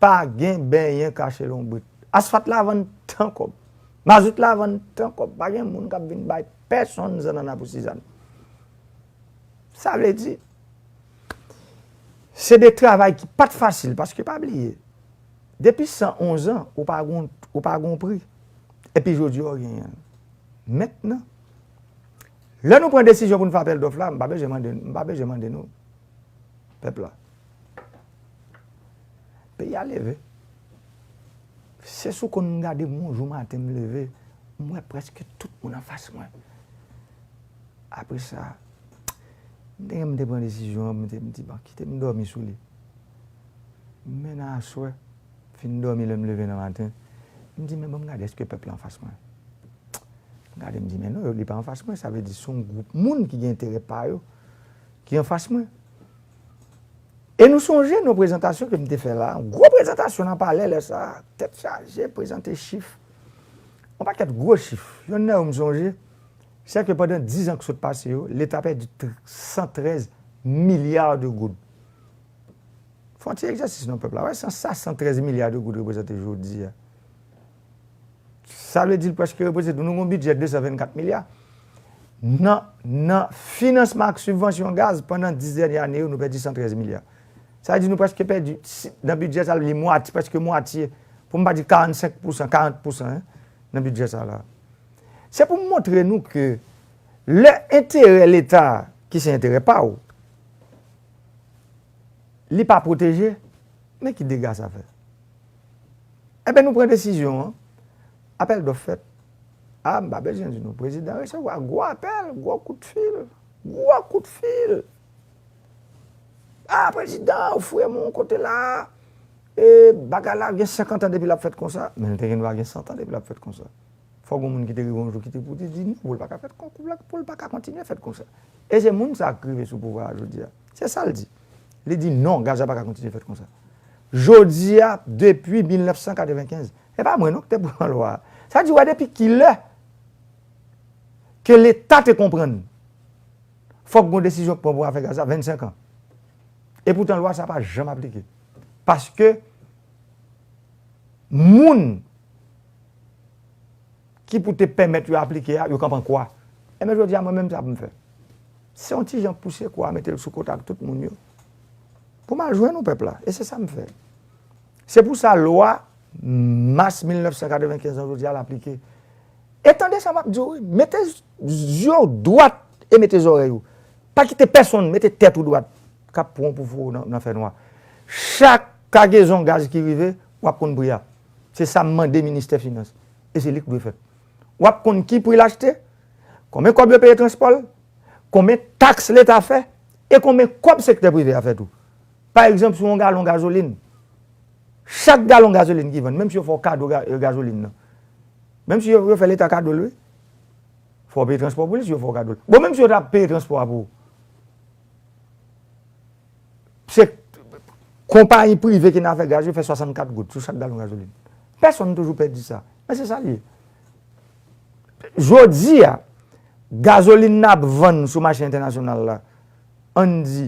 Pa gen benyen kache lonbrit. Asfalt la vann tan kòb. Mazout la vann tan kòb. Pa gen moun k ap vin bay pèsonn zannanna pou sizann. Sa vle di, se de travay ki pa t fasil, paske pa bliye, depi san onz an, ou pa gon, ou pa gon pri. Epi jodi a, w genyen l. Mentnan, lè nou pran desizyon pou n fè apèl dòf la, m pa bezwen mande, m pa bezwen mande nou, pèp la. Peyi a leve. Se sou konn m gade m yon jou maten m leve, m wè prèske tout moun anfas mwen. Apre sa, m te, m te pran desizyon an, m te, m di, "Bon, kite m dòmi sou li." Men nan aswè, fin dòmi lè m leve nan maten, M di, men ban m gade, èske pèp la anfas mwen? M gade, m di, men non, li pa anfas mwen. Sa vle di se yon gwoup moun ki gen enterè pa yo ki anfas mwen. E nou sonje nan prezantasyon ke m te fè la, yon gwo prezantasyon nan palè lè sa a, tèt chaje, prezante chif. Yon pakèt gwo chif. Yonn nan yo m sonje, se ke pandan diz an ki sot pase yo, Leta pèdi tr- san trèz milya de goud. Fè yon ti egzèsis non pèp la. Wè, san, sa san trèz milya de goud reprezante jodi a. Sa vle di l prèske reprezante, nou gen yon bidjè de san vennkat milya. Nan, nan finansman ak sibvansyon gaz, pandan dis dènye ane yo, nou pèdi san trèz milya. Sa vle di nou prèske pèdi, si, nan bidjè sa, li mwatye, prèske mwatye, pou m pa di karannsenk pousan, karant pousan, en, nan bidjè sa la. Se pou m montre nou ke lè enterè Leta, ki se enterè pa w, li pa pwoteje, men ki dega sa fè? Enben, nou pran desizyon an, apèl dòf fèt. A, m pa bezwen di nou, prezidan resevwa gwo apèl, gwo kout fil, gwo kout fil. A, prezidan, ou fouye m yon kote la, e, bagay la gen senkant an depi l ap fèt konsa, men l te gen dwa gen san tan depi l ap fèt konsa. Fòk gen moun ki te rive yon jou ki te pou te di non, pou l pa ka fèt kon, pou l, pou l pa ka kontinye fèt konsa. E se moun sa a k rive sou pouvwa a jodi a. Se sa l di. Li di non, gaz la pa ka kontinye fèt konsa. Jodi a, depi mil nèf san katrevenkenz, e pa mwen non ki te pran lwa a. Sa di, wè depi kilè ke Leta te konprann fòk gen yon desizyon k pran pou afè gaz la, vennsenk an. E poutan lwa sa pa janm aplike. Paske moun ki pou te pèmèt yo aplike a, yo kanpe an kwa. Enben, jodi a, mwen menm, sa pou m fè? Se yon ti jan pouse kwa a, mete l sou kote ak tout moun yo. Pou m al jwenn nou pèp la. E se sa m fè. Se pou sa, lwa mas mil nèf san katrevenkenz an jodi a, l aplike. E tande sa m ap di w, wi. Mete zye w dwat e mete zòrèy ou. Pa kite pèsonn mete tèt ou dwat k ap pran w pou foure w nan, nan fènwa. Chak kagezon gaz ki rive, w ap konn pri a. Se sa m mande ministè finans. E se li k dwe fèt. W ap konn ki pri l achte, konbyen kòb yo peye transpò l, konbyen taks Leta fè, e konbyen kòb sektè prive a fè tou. Pa egzanp, sou yon galon gazolin, chak galon gazolin ki vann, menm si yo fè w kado ga- gazolin nan, menm si yo, yo fè Leta kado l, wi, fò w peye transpò pou li si yo fè w kado l. Bon, menm si yo ta peye transpò a pou ou, se konpayi prive ki nan afè gaz yo fè swasannkat goud sou chak galon gazolin. Pèsonn toujou pè di sa. Men se sa l ye. Jodi a, gazolin n ap vann sou mache entènasyonal la, ann di,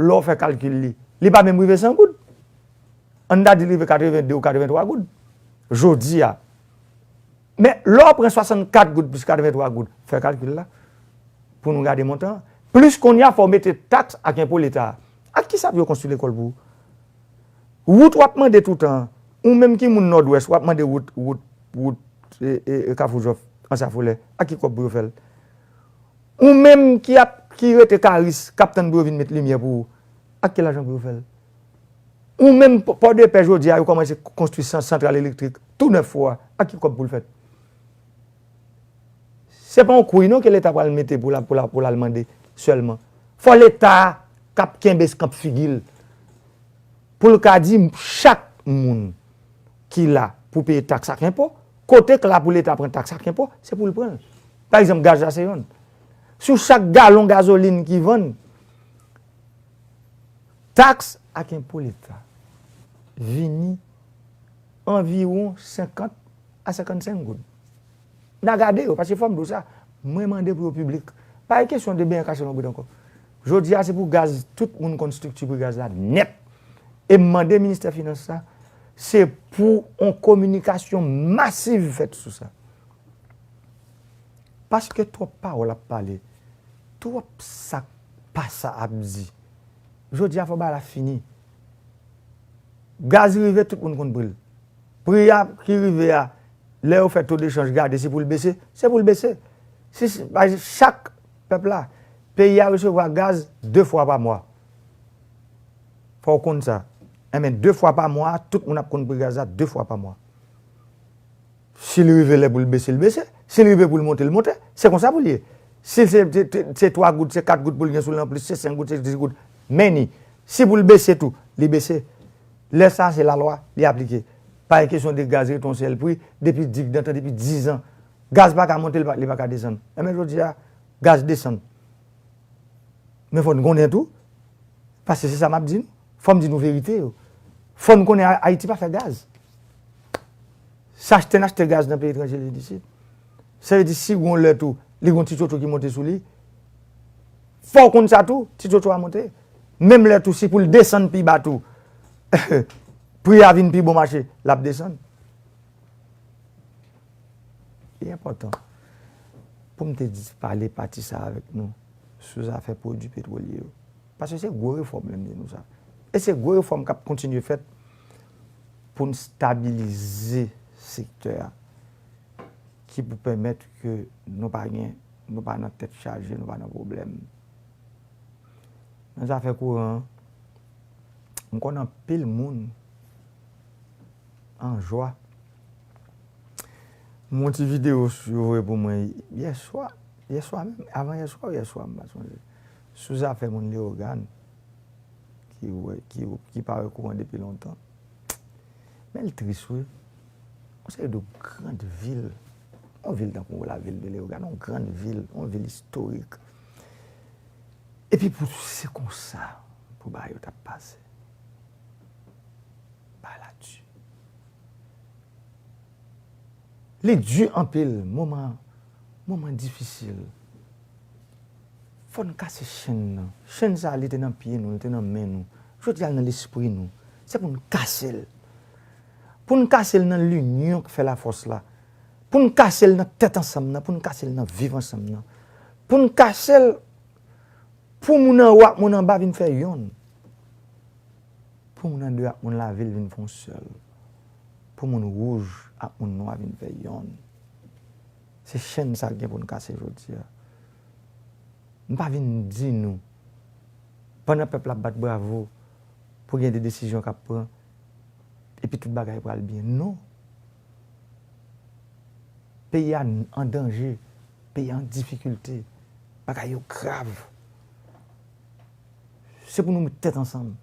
lè w fè kalkil li, li pa menm rive san goud. Ann ta di l rive katreven de ou katreven twa goud. Jodi a. Men, lè w pran swasannkat goud plis katreven twa goud, fè kalkil la, pou nou gade montan an. Plis kounye a, fò w mete taks ak enpo Leta a. Ak ki sa pou yo konstwi lekòl pou ou? Wout w ap mande toutan an. Ou menm ki moun Nòdwès, w ap mande wout, wout, wout, e, e, e Kafou Jòf, Anse à Foulères. Ak ki kòb pou yo fè l? Ou menm ki ap, ki rete Karis, k ap tann pou yo vin met limyè pou ou, ak ki lajan pou yo fè l? Ou menm, Pò- Pòdepè, jodi a, yo kòmanse konstwi san- santral elektrik tou nèf fwa, ak ki kòb pou l fèt? Se pa yon kouy non ke Leta pral mete pou l a- pou l a- pou l al mande sèlman. Fò Leta a k ap kenbe kanpe figi l, pou l ka di chak moun ki la pou peye taks ak enpo, kote k la pou Leta pran taks ak enpo, se pou l pran l. Pa egzanp, gaz la se yonn. Sou chak galon gazolin ki vann, taks ak enpo Leta vini anviwon senkant a senkannsenk goud. N a gade yo, paske fò m di w sa, mwen mande pou yo piblik. Pa gen kesyon de benyen kache lonbrit ankò. Jodi a, se pou gaz, tout moun konn estrikti pri gaz la nèt. E m mande ministè finans sa, se pou yon kominikasyon masiv fèt sou sa. Paske twòp pawòl ap pale, twòp sa k pa sa ap di. Jodi a, fò bagay la fini. Gaz rive, tout moun konn pri l. Pri a ki rive a, lè yo fè to dechanj, gade si pou l bese, se pou l bese. Si, si, pa egzanp, chak pèp la, peyi a resevwa gaz de fwa pa mwa. Fò w konn sa. Enben, de fwa pa mwa, tout moun ap konn pri gaz la de fwa pa mwa. Si l rive lè pou l bese, l bese. Si l rive pou l monte, l monte. Se konsa pou l ye. Si se, se, se, se twa goud, se kat goud pou l gen sou l anplis, se senk goud, se dis goud. Men ni. Si pou l bese tou, li bese. Lè sa, se lalwa, li aplike. Pa gen kesyon de gaz rete yon sèl pri, depi digdantan, depi diz an. Gaz pa ka monte, li pa, li pa ka desann. Enben, jodi a, gaz desann. Men fò n konnen tou, paske se sa m ap di nou. Fò m di nou verite yo. Fò n konnen A-, Ayiti pa fè gaz. Se achte n achte gaz nan peyi etranje li vin isit. Sa vle di si gon lè tou, li gon ti tchotcho ki monte sou li, fò w konn sa tou, ti tchotcho a monte. Menm lè tou, si pou l desann pi ba tou, pri a vin pi bon mache, l ap desann. Li enpòtan pou m te di, pale pati sa avèk nou sou zafè pwodui petwolye yo. Paske se gwo refòm, lè m di nou sa. E se gwo refòm k ap kontinye fèt pou n stabilize sektè a, ki pou pèmèt ke nou pa gen, nou pa nan tèt chaje, nou pa nan pwoblèm. Nan zafè kouran an, m konn anpil moun an jwa. M wè yon ti videyo yo voye pou mwen yè swa, yè swa menm, avan yè swa ou yè swa, m pa sonje. Sou zafè moun Leyogàn ki wè, ki, ki pa wè kouran depi lontan. Men l tris, wi. Yon seri de grann vil, yon vil tankou lavil de Leyogàn, yon grann vil, yon vil istorik. Epi pou se konsa, pou bagay yo t ap pase. Bagay la di. Li di anpil, moman, moman difisil. Fò n kase chenn nan. Chenn sa a, li te nan pye nou, li te nan men nou. Jodi a, l nan lespri nou. Se pou n kase l. Pou n kase l nan linyon k fè lafòs la. Pou n kase l nan tèt ansanm nan, pou n kase l nan viv ansanm nan. Pou n kase l pou moun anwo ak moun anba vin fè yonn. Pou moun andeyo ak moun lavil vin fè yon sèl. Pou moun wouj ak moun nwa vin fè yonn. Se chenn sa k gen pou n kase jodi a. M pa vin di nou, pandan pèp la ap bat bravo pou gen de desizyon k ap pran, epi tout bagay pral byen. Non. Peyi a an danje, peyi a an difikilte, bagay yo grav. Se pou nou met tèt ansanm.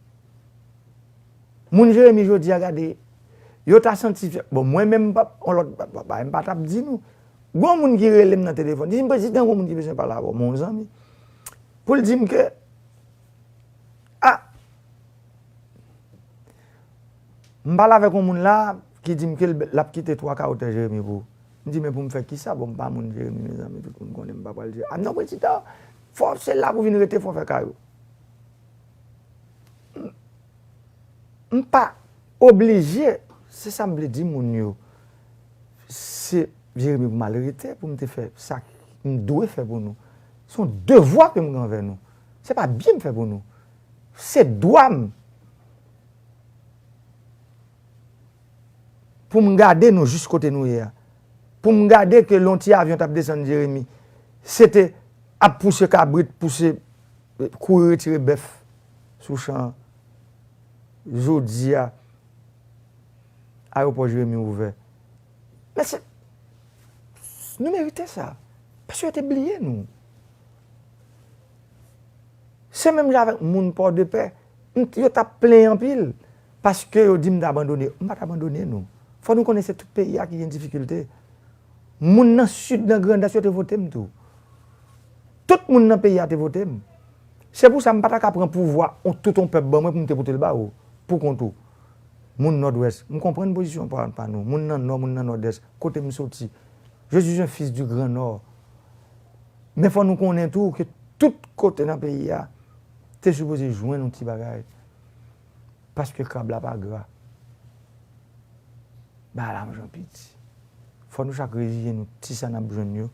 Moun Jeremi jodi a, gade, yo ta santi, bon, mwen menm, m pa, on lòt, pa, pa, pa, m pa t ap di nou. Gon moun ki rele m nan telefòn, di m, "Prezidan, gon moun ki bezwen pale avè w, mon zanmi." Pou l di m ke, a, m pale avèk yon moun la ki di m ke l, l ap kite twa ka wotè Jeremi pou ou. M di, "Men pou m fè kisa? Bon, m pa moun Jeremi, mezanmi, tout moun konnen m pa pral Jeremi." "A non, prezidan, fò se la pou vin rete, fò fè kay ou." M, m pa oblije, se sa m vle di moun yo. Se Jeremi pou m al rete, pou m te fè sa m dwe fè pou nou. Se yon devwa ke m gen anvè nou. Se pa byen m fè pou nou. Se dwa m. Pou m gade nou jis kote nou ye a. Pou m gade ke lè yon ti avyon t ap desann Jeremi, se te ap pouse kabrit, pouse, kouri retire bèf sou chan an. Jodi a, ayewopò Jeremi ouvè. Men se, nou merite sa. Paske yo te bliye nou. Se menm jan avèk moun Pòdepè, m, yo t ap plenyen anpil, paske yo di m t abandone. M pa t abandone nou. Fò nou konnen se tout peyi a ki gen difikilte. Moun nan Sid, nan Grandans, yo te vote m tou. Tout moun nan peyi a te vote m. Se pou sa m pa ta ka pran pouvwa on, tout on pèp ban mwen pou m te pote l ba ou, pou kont ou. Moun Nòdwès, m konprann pozisyon pa, pa nou. Moun nan Nò, moun nan Nòdès, kote m soti. Je suis un fils du Grand Nord. Men fò nou konnen tou ke tout kote nan peyi a te sipoze jwenn yon ti bagay. Paske krab la pa gra. Bagay la manje piti. Fò nou chak reziye nou ti sa n ap jwenn yo.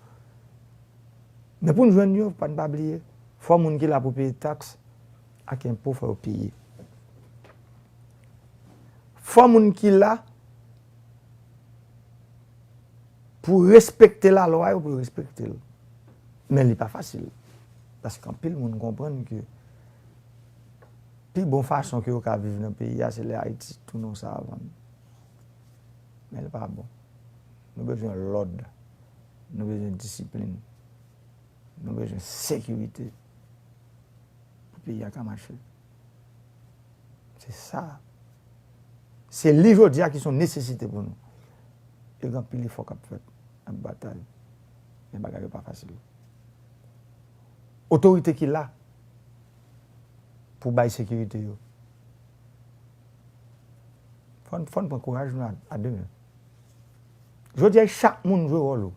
Men pou n jwenn yo, pa n pa bliye, fò moun ki la pou peye taks ak enpo, fò yo peye. Fò moun ki la pou respekte lalwa yo, pou yo respekte l. Men li pa fasil. Paske anpil moun konprann ke pi bon fason ke yo ka viv nan peyi a, se lè Ayiti tounen yon savann. Men li pa bon. Nou bezwen lòd. Nou bezwen disiplin. Nou bezwen sekirite pou peyi a ka mache. Se sa. Se li jodi a ki se yon nesesite pou nou. E gen anpil efò k ap fèt, n ap batay. Men bagay yo pa fasil. Otorite ki la pou bay sekirite yo. Fò n, fò n pran kouraj nou a, a de men. Jodi a, chak moun jwe wòl ou.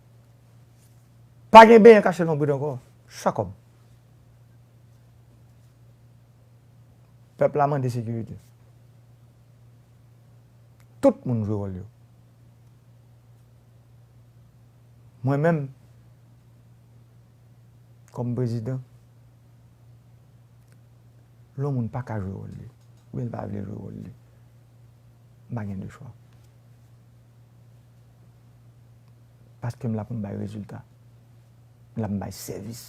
Pa gen benyen kache lonbrit ankò. Chak òm. Pèp la mande sekirite. Tout moun jwe wòl yo. Mwen menm, kòm prezidan, lè yon moun pa ka jwe wòl li, oubyen l pa vle jwe wòl li, m pa gen de chwa. Paske m la pou m bay rezilta. M la pou m bay sèvis.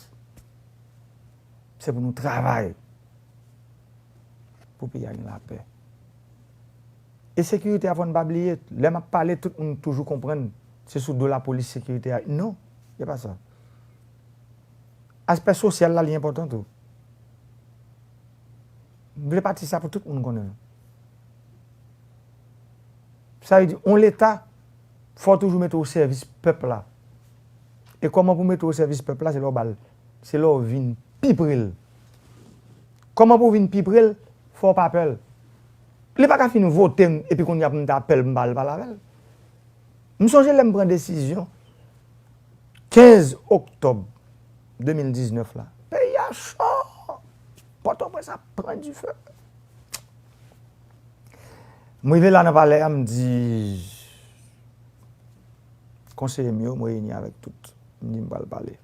Se pou nou travay pou peyi a gen lapè. E sekirite a, fò n pa bliye, lè m ap pale, tout moun toujou konprann se sou do lapolis sekirite a. Non, se pa sa. Aspè sosyal la, li enpòtan tou. M vle pati sa pou tout moun konnen. Sa vle di, yon Leta, fò w toujou mete w o sèvis pèp la. E kòman pou w mete w o sèvis pèp la, se lè w ba l, se lè w vin pi pre l. Kòman pou w vin pi pre l? Fò w pa pè l. Li pa ka fin vote m, epi kounye a pou m ta pè l, pou m pa al pale avè l. M sonje lè m pran desizyon, kenz oktòb de mil diznèf la. Peyi a cho! Pòtoprens ap pran dife. M rive la nan palè a, m di konseye m yo, m reyini avèk tout. M di m pral pale.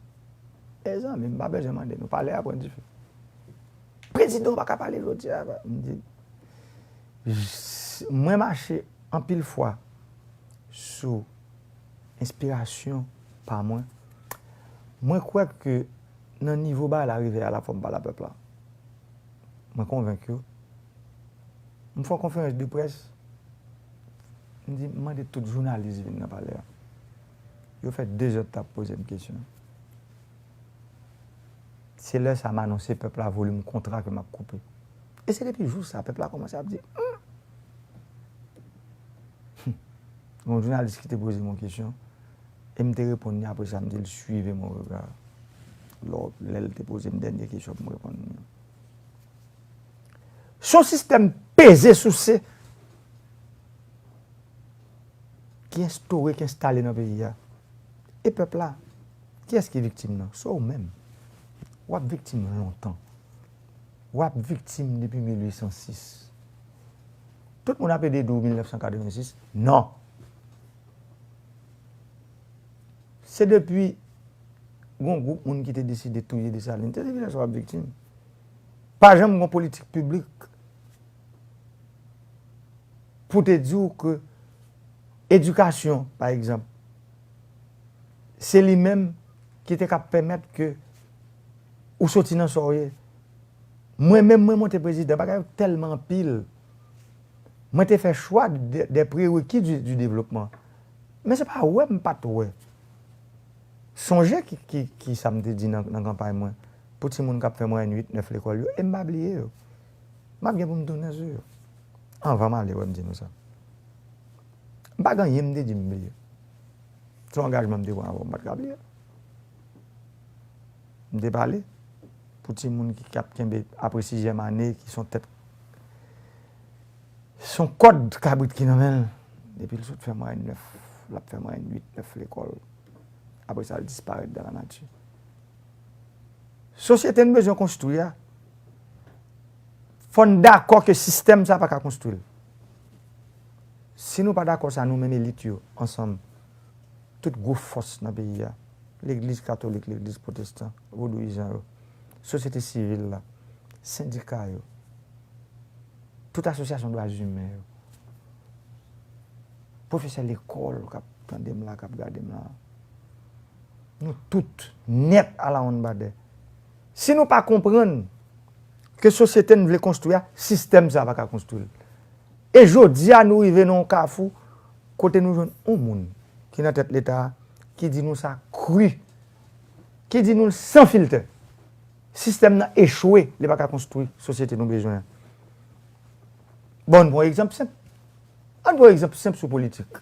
Mezanmi, m pa bezwen mande nou, palè a pran dife. Prezidan pa ka pale jodi a. M di, mwen mache anpil fwa sou enspirasyon pa mwen. Mwen kwè ke nan nivo bagay la rive a la, fò m pale a pèp la. Mwen konvenk yo. M fè yon konferans de près. M di, m mande tout jounalis vin nan palè a. Yo fè de zè t ap poze m kesyon. Se lè sa a m anonse pèp la volim kontra ke m ap koupe. E se depi jou sa a, pèp la kòmanse ap di, hmm. Yon jounalis ki te poze m yon kesyon, e m te reponn li, apre sa, m di l, suivez mon regard. Lò, lè l te poze m dènye kesyon pou m reponn li an. Se yon sistèm peze souse ki enstore, ki enstale nan peyi a. E pèp la, kiyès ki viktim nan? Se w menm. W ap viktim lontan. W ap viktim depi mil uit san sis. Tout moun ap ede di w mil nèf san katrevensis. Non. Se depi gon gwoup moun ki te deside touye Desalin. Se depi lè sa w ap viktim. Pa janm gon politik piblik pou te di w ke edikasyon, pa egzanp, se li menm ki te ka pèmèt ke ou soti nan sa w ye. Mwen menm, mwen monte prezidan, bagay yo tèlman anpil. Mwen te fè chwa de, de prereki di, di devlopman. Men se pa wè m pa t wè. Sonje ki, ki, ki sa m te di nan, nan kanpay mwen. Pou timoun k ap fè mwayèn uit, nèf lekòl yo, e m pa bliye yo. M ap gen pou m tounen sou yo. Anvan m ale, wè m di nou sa. M pa gen anyen m te di m bliye. Se yon angajman m te pran avè w, m pa t ka bliye. M te pale pou timoun ki, k ap kenbe apre sizyèm ane, ki se yon tèt, se yon kòd kabrit ki nan men l. Depi l sot fè mwayèn nèf, l ap fè mwayèn uit, nèf lekòl. Apre sa, l disparèt dan lanati. Sosyete n bezwen konstwi a, fò n dakò ke sistèm sa a pa ka konstwi l. Si nou pa dakò sa, nou menm elit yo, ansanm, tout gwo fòs nan peyi a, legliz katolik, legliz pwotestan, vodouyizan yo, sosyete sivil la, sendika yo, tout asosyasyon dwa imen yo, pwofesè lekòl k ap tande m la, k ap gade m la, nou tout nèt alawonnbadè. Si nou pa konprann ke sosyete n vle konstwi a, sistèm sa a pa ka konstwi l. E jodi a, nou rive nan yon kafou kote nou jwenn yon moun ki nan tèt Leta a, ki di nou sa kri, ki di nou l san filtè. Sistèm nan echwe, li pa ka konstwi sosyete nou bezwen an. Bon, m pran yon egzanp senp. Pran egzanp senp sou politik.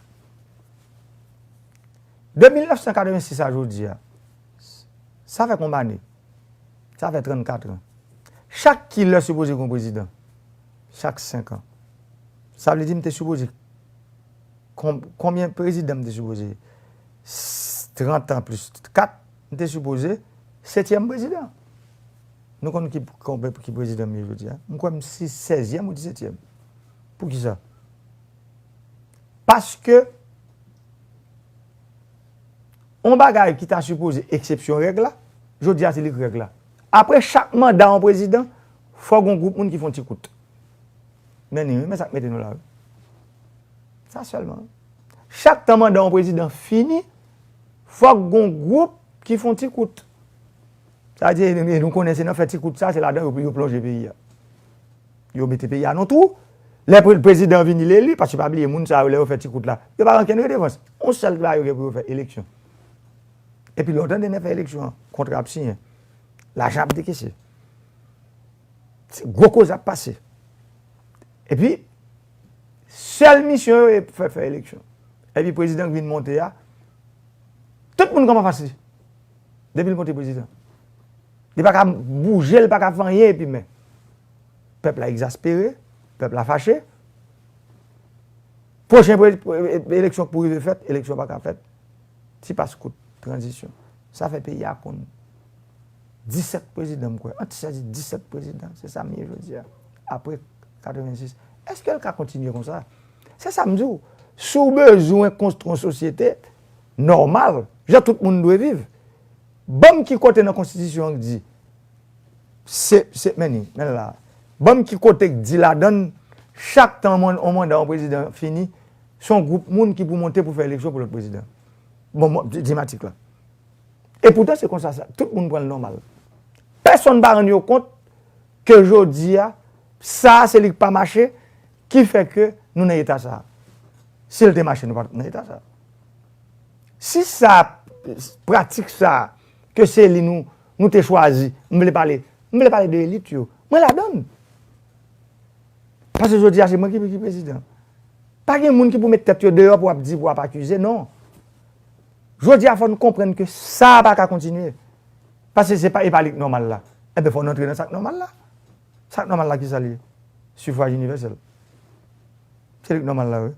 De mil nèf san katrevensis a jodi a, sa fè konbyen ane? Sa fè trannkat an. Chak kilè sipoze gen yon prezidan. Chak senk an. Sa vle di m te sipoze, kon- konbyen prezidan m te sipoze? S- trant an plis kat, m te sipoze setyèm prezidan. Nou konn ki, konbyen- ki prezidan m ye jodi a? M kwè m se sèzyèm ou disètyèm. Poukisa? Paske yon bagay ki ta sipoze eksepsyon règ la, jodi a se li k règ la. Apre chak manda yon prezidan, fòk yon gwoup moun ki fè yon ti kout. Men ni wi, men sa k mete nou la wi. Sa sèlman. Chak tan manda yon prezidan fini, fòk gon gwoup ki fè yon ti kout. Sa vle di, e nou konnen se nan fè ti kout sa, se ladan yo, yo plonje peyi a. Yo mete peyi a nan twou. Lè pre- prezidan vini l eli, paske pa bliye moun sa yo, lè yo fè ti kout la, yo pa gen okenn redevans. Yon sèl bagay yo gen pou yo fè, eleksyon. Epi lè w tande nèg fè eleksyon an, kontra ap siyen, lajan ap dekese. Se gwo koze ap pase. Epi, sèl misyon yo e fè, fè eleksyon. Epi prezidan k vin monte a, tout moun kanpe anfas li. Depi l monte prezidan. Li pa ka bouje, li pa ka fè anyen epi men. Pèp la egzaspere, pèp la fache. Pwochen pre- pre- eleksyon k pou rive fèt, eleksyon pa ka fèt. Ti pas kout tranzisyon. Sa fè peyi a konn disèt prezidan, m kwè. Ant sèz e disèt prezidan, se sa m ye jodi a. Apre katrevensis. Èske l ka kontinye konsa? Se sa m di w. Si w bezwen konstwi yon sosyete nòmal, jan tout moun dwe viv, ban m ki kote nan konstitisyon an k di, se, se, men ni, men la. Ban m ki kote k di ladan l, chak tan yon manda yon prezidan fini, se yon gwoup moun ki pou monte pou fè eleksyon pou lòt prezidan. Bon, di m atik la. E poutan, se konsa, sa, tout moun pran l nòmal. Pèsonn pa rann yo kont ke jodi a, sa a, se li k pa mache, ki fè ke nou nan eta sa a. Si l te mache, nou pa t ap nan eta sa a. Si sa, pratik sa a, ke se li nou, nou te chwazi, m vle pale, m vle pale de elit yo. Mwen ladan l. Paske jodi a, se mwen ki, ki prezidan. Pa gen moun ki pou met tèt yo deyò pou ap di, pou ap akize, non. Jodi a, fò n konprann ke sa a pa ka kontinye. Paske se pa, e pa li k nòmal la. Enben, fò n antre nan sa k nòmal la. Sa k nòmal la, ki sa l ye? Sifwaj inivèsèl. Se li k nòmal la, wi.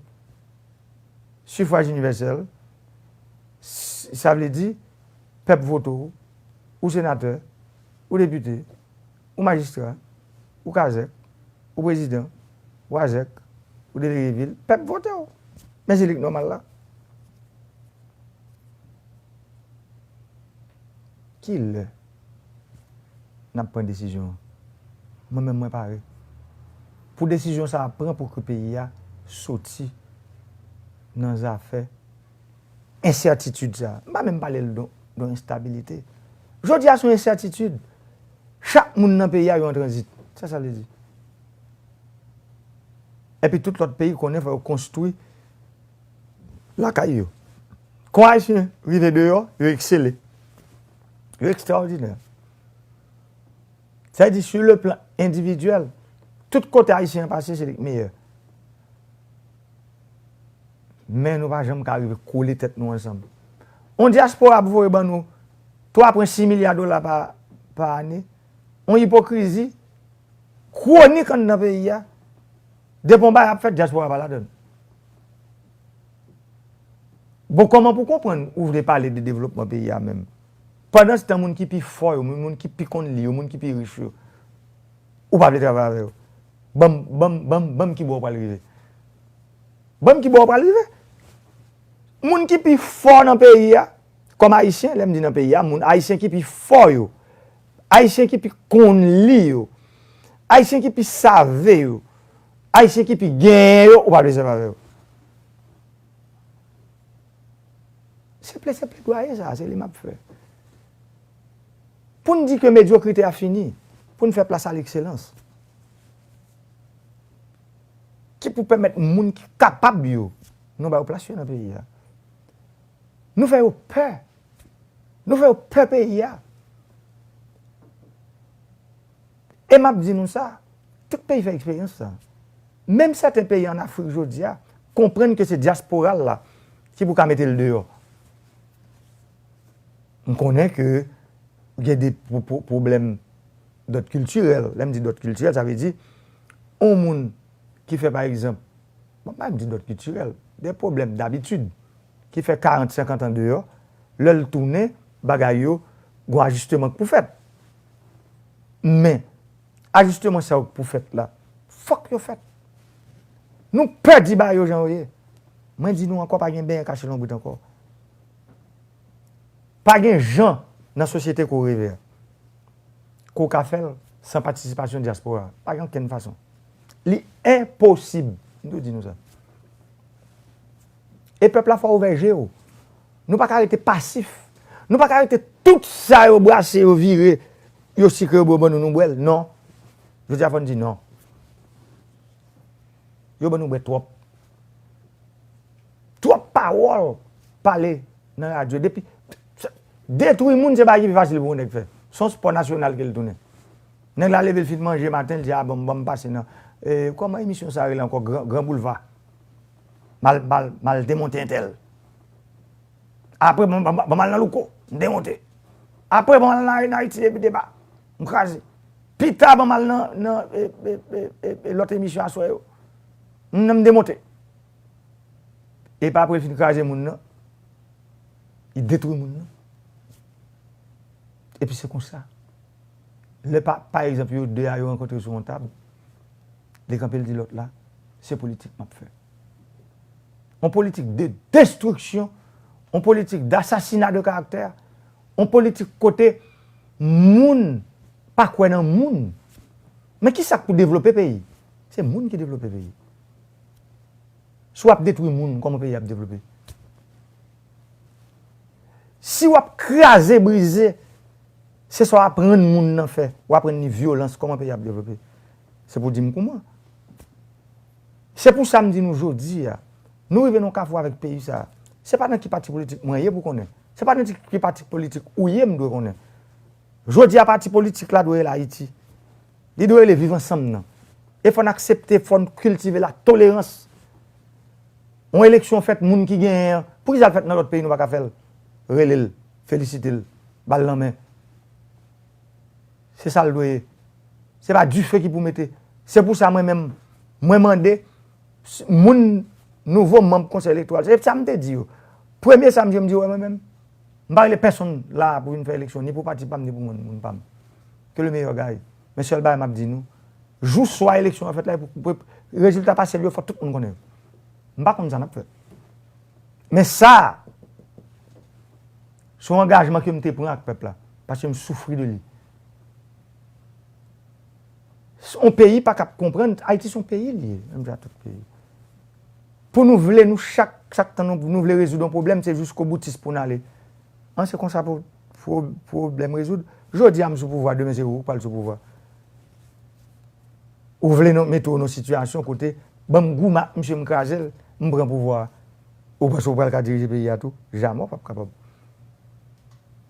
Sifwaj inivèsèl, s- sa vle di, pèp vote w, ou senatè, ou depite, ou majistra, ou kazèk, ou prezidan, ou azèk, ou delege vil, pèp vote w. Men se li k nòmal la. Kilè n ap pran desizyon an? Mwen menm, mwen pare. Pou desizyon sa a pran pou ke peyi a soti nan zafè ensètitid sa a. M pa menm pale l don, don enstabilite. Jodi a, se yon ensètitid. Chak moun nan peyi a, yo an tranzit. Sa sa vle di? Epi tout lòt peyi konnen fò yo konstwi lakay yo. Kon Ayisyen rive deyò, yo eksele. Yo ekstraòdinè. Sa vle di, sur le plan individuel, tout kote Ayisyen an pase, se li k meyè. Men nou pa janm ka rive kole tèt nou ansanm. On dyaspora ap voye ban nou twa pwen sis milya dola pa, pa ane. On ipokrizi kwonik anndan peyi a. Depi on bagay ap fèt, dyaspora pa ladan l. Bon, kòman pou konprann ou vle pale de devlopman peyi a menm? Pandanstan, moun ki pi fò yo, moun, moun ki pi konn li yo, moun ki pi rich yo, ou pa vle travay avè yo. Ban m, ban m, ban m, ban m ki bò w pral rive. Ban m ki bò w pral rive. Moun ki pi fò nan peyi a, kòm Ayisyen, lè m di nan peyi a, moun Ayisyen ki pi fò yo, Ayisyen ki pi konn li yo, Ayisyen ki pi save yo, Ayisyen ki pi genyen yo, ou pa vle sèvi avè yo. Se ple, se pledwaye sa, se li m ap fè. Pou n di ke medyokrite a fini, pou n fè plas a lekselans. Ki pou pèmèt moun ki kapab yo, nou ba yo plas yo nan peyi a. Nou fè yo pè. Nou fè yo pè peyi a. E m ap di nou sa, tout peyi fè eksperyans sa. Menm sèten peyi ann Afrik jodi a, konprann ke se dyaspora l la ki pou ka mete l deyò. M konnen ke gen de pwo-, pwo-, pwoblèm dòd kiltirèl. Lè m di dòd kiltirèl, sa vle di, yon moun ki fè, pa egzanp, bon, m pa di dòd kiltirèl, de pwoblèm dabitid, ki fè karant, senkant an deyò, lè l tounen, bagay yo, gon ajisteman k pou fèt. Men, ajisteman sa yo k pou fèt la, fòk yo fèt. Nou pè di bagay yo jan yo ye. Mwen di nou ankò, pa gen benyen kache lonbrit ankò. Pa gen jan nan sosyete ke w reve a ke w ka fè l san patisipasyon dyaspora. Pa gen okenn fason. Li enposib. M tou di nou sa. E pèp la fò ouvè je yo. Nou pa ka rete pasif. Nou pa ka rete tout sa yo brase, yo vire, yo sikre, yo ban nou, nou bwè l. Non. Jodi a fò n di non. Yo ban nou bwè twòp. Twòp pawòl pale nan radyo. Depi, detwi moun se bagay ki pi fasil pou yon nèg fè. Se yon spò nasyonal ke l tounen. Nèg la leve, l fin manje maten, l di, "A, bon, bon, m pase nan, e, kòman emisyon sa rele ankò? Gran, Gran Boulva. M al, m al, m al demonte entèl. Apre, bon, bon, bon, m al nan Louko, m demonte. Apre, bon, m al nan Arena Ayiti epi deba, m kraze. Pita, bon, m al nan, nan, e, e, e, e, e, lòt emisyon aswè yo, m, m demonte." Epi apre, l fin kraze moun nan, li detwi moun nan. Epi se konsa. Lè pa, pa egzanp, yo de a yo rankontre sou yon tab, li kanpe, l di lòt la, "Se politik m ap fè." Yon politik de destriksyon, yon politik d asasina de karaktè, yon politik kote moun pa kwè nan moun. Men ki sa k pou devlope peyi? Se moun ki devlope peyi. Si w ap detwi moun, kòman peyi ap devlope? Si w ap kraze, brize, se sa w aprann moun nan fè, w aprann li vyolans, kòman peyi ap devlope? Se pou di m kouman. Se pou sa m di nou jodi a, nou rive nan yon kafou avèk peyi sa a. Se pa nan ki pati politik mwen ye pou konnen. Se pa nan ti, ki pati politik ou ye m dwe konnen. Jodi a, pati politik la dwe rele Ayiti. Li dwe rele Viv Ansanm nan. E fò n aksepte, fò n kiltive latolerans. Yon eleksyon fèt, moun ki genyen an, poukisa l fèt nan lòt peyi, nou pa ka fè l? Rele l, felisite l, ba l lanmen. Se sa l dwe ye. Se pa dife ki pou mete. Se pou sa mwen menm, mwen mande s-, moun, nouvo manm Konsèy Elektoral, se sa m te di yo. Premye sa m di yo, m di yo, wè mwen menm, m pa rele pèsonn la pou vin fè eleksyon, ni pou pati pa m, ni pou moun, moun pa m. Que le meilleur gagne. Men sèl bagay m ap di nou, jou swa eleksyon an fèt la, pou, pou rezilta pasyèl yo, fò tout moun konnen yo. M pa konn sa n ap fè. Men sa, se yon angajman ke m te pran ak pèp la, paske m soufri de li. S-, yon peyi pa kab konprann, Ayiti se yon peyi li ye, menm jan ak tout peyi. Pou nou vle, nou chak, chak tan nou, nou vle rezoud yon pwoblèm, se jiskoboutis pou n ale. An, se konsa pou, pou, pwoblèm rezoud. Jodi a, m sou pouvwa, demen se ou k pral sou pouvwa. Ou vle nou mete w nan sitiyasyon kote, ban m goumen ak misye, m kraze l, m pran pouvwa a. Ou panse w pral ka dirije peyi a tou? Jamè w p ap kapab.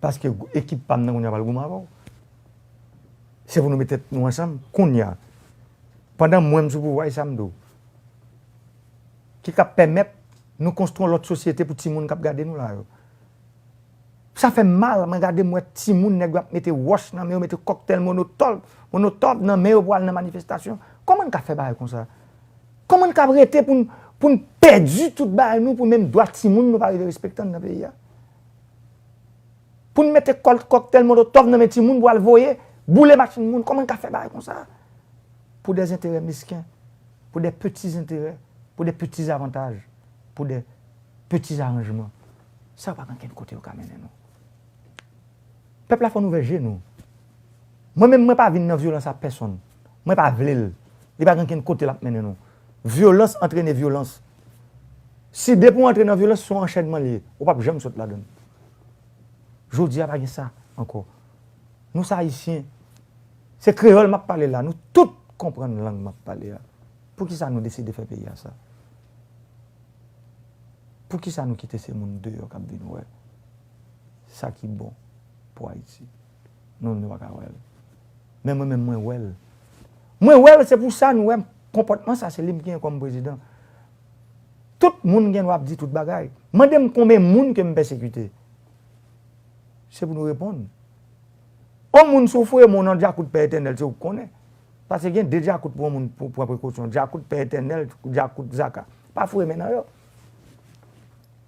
Paske ekip pa m nan kounye a pral goumen avè w. Se pou nou met tèt nou ansanm kounye a. Pandan mwen m sou pouvwa, e sa m di w, ki ka pèmèt nou konstwi yon lòt sosyete pou timoun k ap gade nou la yo. Sa fè m mal, mwen gade, m wè timoun, nèg yo ap mete wòch nan men yo, mete kòktèl monotòl, monotòp nan men yo pou al nan manifestasyon. Kòman n ka fè bagay konsa? Kòman n ka rete pou n, pou n pèdi tout bagay nou, pou menm dwa timoun nou pa rive respekte nan peyi a? Pou n mete kòl-, kòktèl molotòv nan men timoun pou al voye, boule machin moun. Kòman n ka fè bagay konsa? Pou dè enterè mesken, pou dè peti enterè, pou dè peti avantaj, pou dè peti aranjman. Sa yo pa gen okenn kote yo ka mennen nou. Pèp la, fò n ouvè je nou. Mwen menm, mwen pa vin nan vyolans a pèsonn. Mwen pa vle l. Li pa gen okenn kote l ap mennen nou. Vyolans antrene vyolans. Si depi w antre nan vyolans, se yon anchènman li ye. Ou p ap janm sot ladan l. Jodi a, pa gen sa ankò. Nou se Ayisyen. Se kreyòl m ap pale la. Nou tout konprann lang m ap pale a. Poukisa nou deside fè peyi a sa? Poukisa nou kite se moun deyò k ap vin wè sa ki bon pou Ayiti? Nou, nou pa ka wè l. Men mwen menm, mwen wè l. Mwen wè l, se pou sa nou wè konpòtman sa, se li m genyen kòm prezidan. Tout moun gen dwa ap di tout bagay. Mande m konbyen moun ke m pèsekite. Se pou nou reponn. On moun, si w foure men w nan djakout Pè Etènèl, se ou k konnen. Paske gen de djakout pou yon moun pou pran prekosyon. Djakout Pè Etènèl, djakout Zaka. Pa foure men nan yo.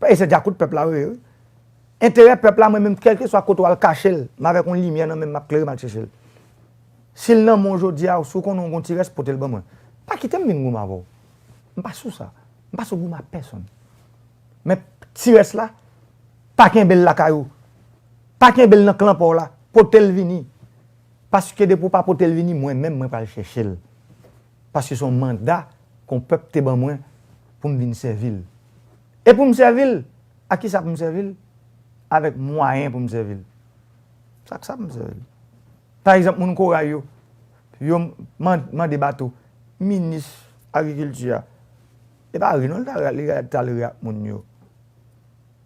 E se djakout pèp la yo ye, wi. Enterè pèp la, mwen menm, kèlkeswa kote w al kache l, m avèk yon limyè nan men m, m ap klere m al chèche l. Si l nan men w jodi a, si w konnen w gen yon ti rès, pote l ban mwen. Pa kite m vin goumen avè w. M pa sou sa. M pa sou goumen ak pèsonn. Men ti rès la, pa kenbe l lakay ou. Pa kenbe l nan klan pa w la. Pote l vini. Paske depi w pa pote l vini, mwen menm, mwen pral chèche l. Paske se yon manda ke yon pèp te ban mwen pou m vin sèvi l. E pou m sèvi l, ak kisa pou m sèvi l? Avèk mwayen pou m sèvi l. Se ak sa pou m sèvi l. Pa egzanp, moun Koray yo, yo man- mande bato, minis agrikilti a, e pa ri non, li ta, li ta al ri ak moun yo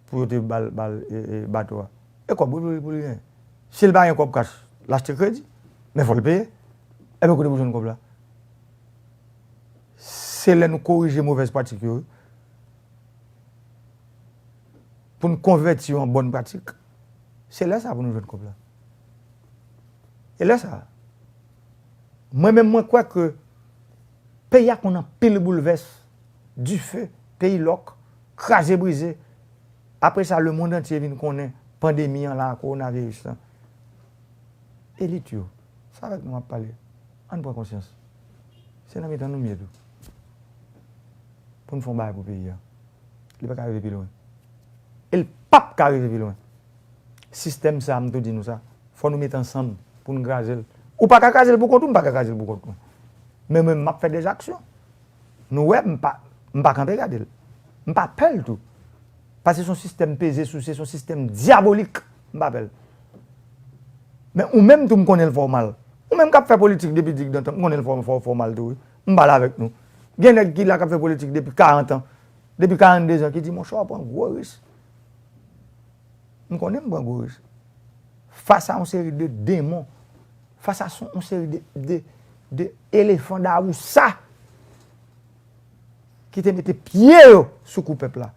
pou yo te ba l, ba l, e, e, bato a. E kòb wi pou li, pou li genyen. Si l pa gen kòb kach, l achte kredi, men fò l peye. Ebyen, kote pou jwenn kòb la? Se lè nou korije movèz pratik yo, wi. Pou n konvèti yo an bòn pratik, se lè sa pou nou jwenn kòb la. E lè sa, mwen menm, mwen kwè ke peyi a konn anpil boulvès, dife, peyi lòk, kraze brize. Apre sa, lemonn antye vin konnen pandemi an la, kowonaviris lan. Elit yo, se avèk nou m ap pale. Ann pran konsyans. Se nan mitan nou m ye tou. Pou n fè yon bagay pou peyi a. Li pa ka rive pi lwen. E l p ap ka rive pi lwen. Sistèm sa a, m tou di nou sa, fò nou met ansanm pou n kraze l. Ou pa ka kraze l pou kont ou, m pa ka kraze l pou kont mwen. Men mwen, m ap fè dèzaksyon. Nou wè, m pa, m pa kanpe gade l. M pa pè l tou. Paske se yon sistèm peze souse, se yon sistèm dyabolik. M pa pè l. Men ou menm tou, m konnen l fè w mal. Ou menm k ap fè politik depi digdantan, m konnen l fè, fè, fè w mal tou, wi. M pale avèk nou. Gen nèg ki la k ap fè politik depi karant an, depi karannde zan, ki di, monchè, w ap pran gwo risk. M konnen m pran gwo risk. Fas a yon seri de demon, fas a son, yon seri de, de, de elefan dawousa ki te mete pye yo sou kou pèp la.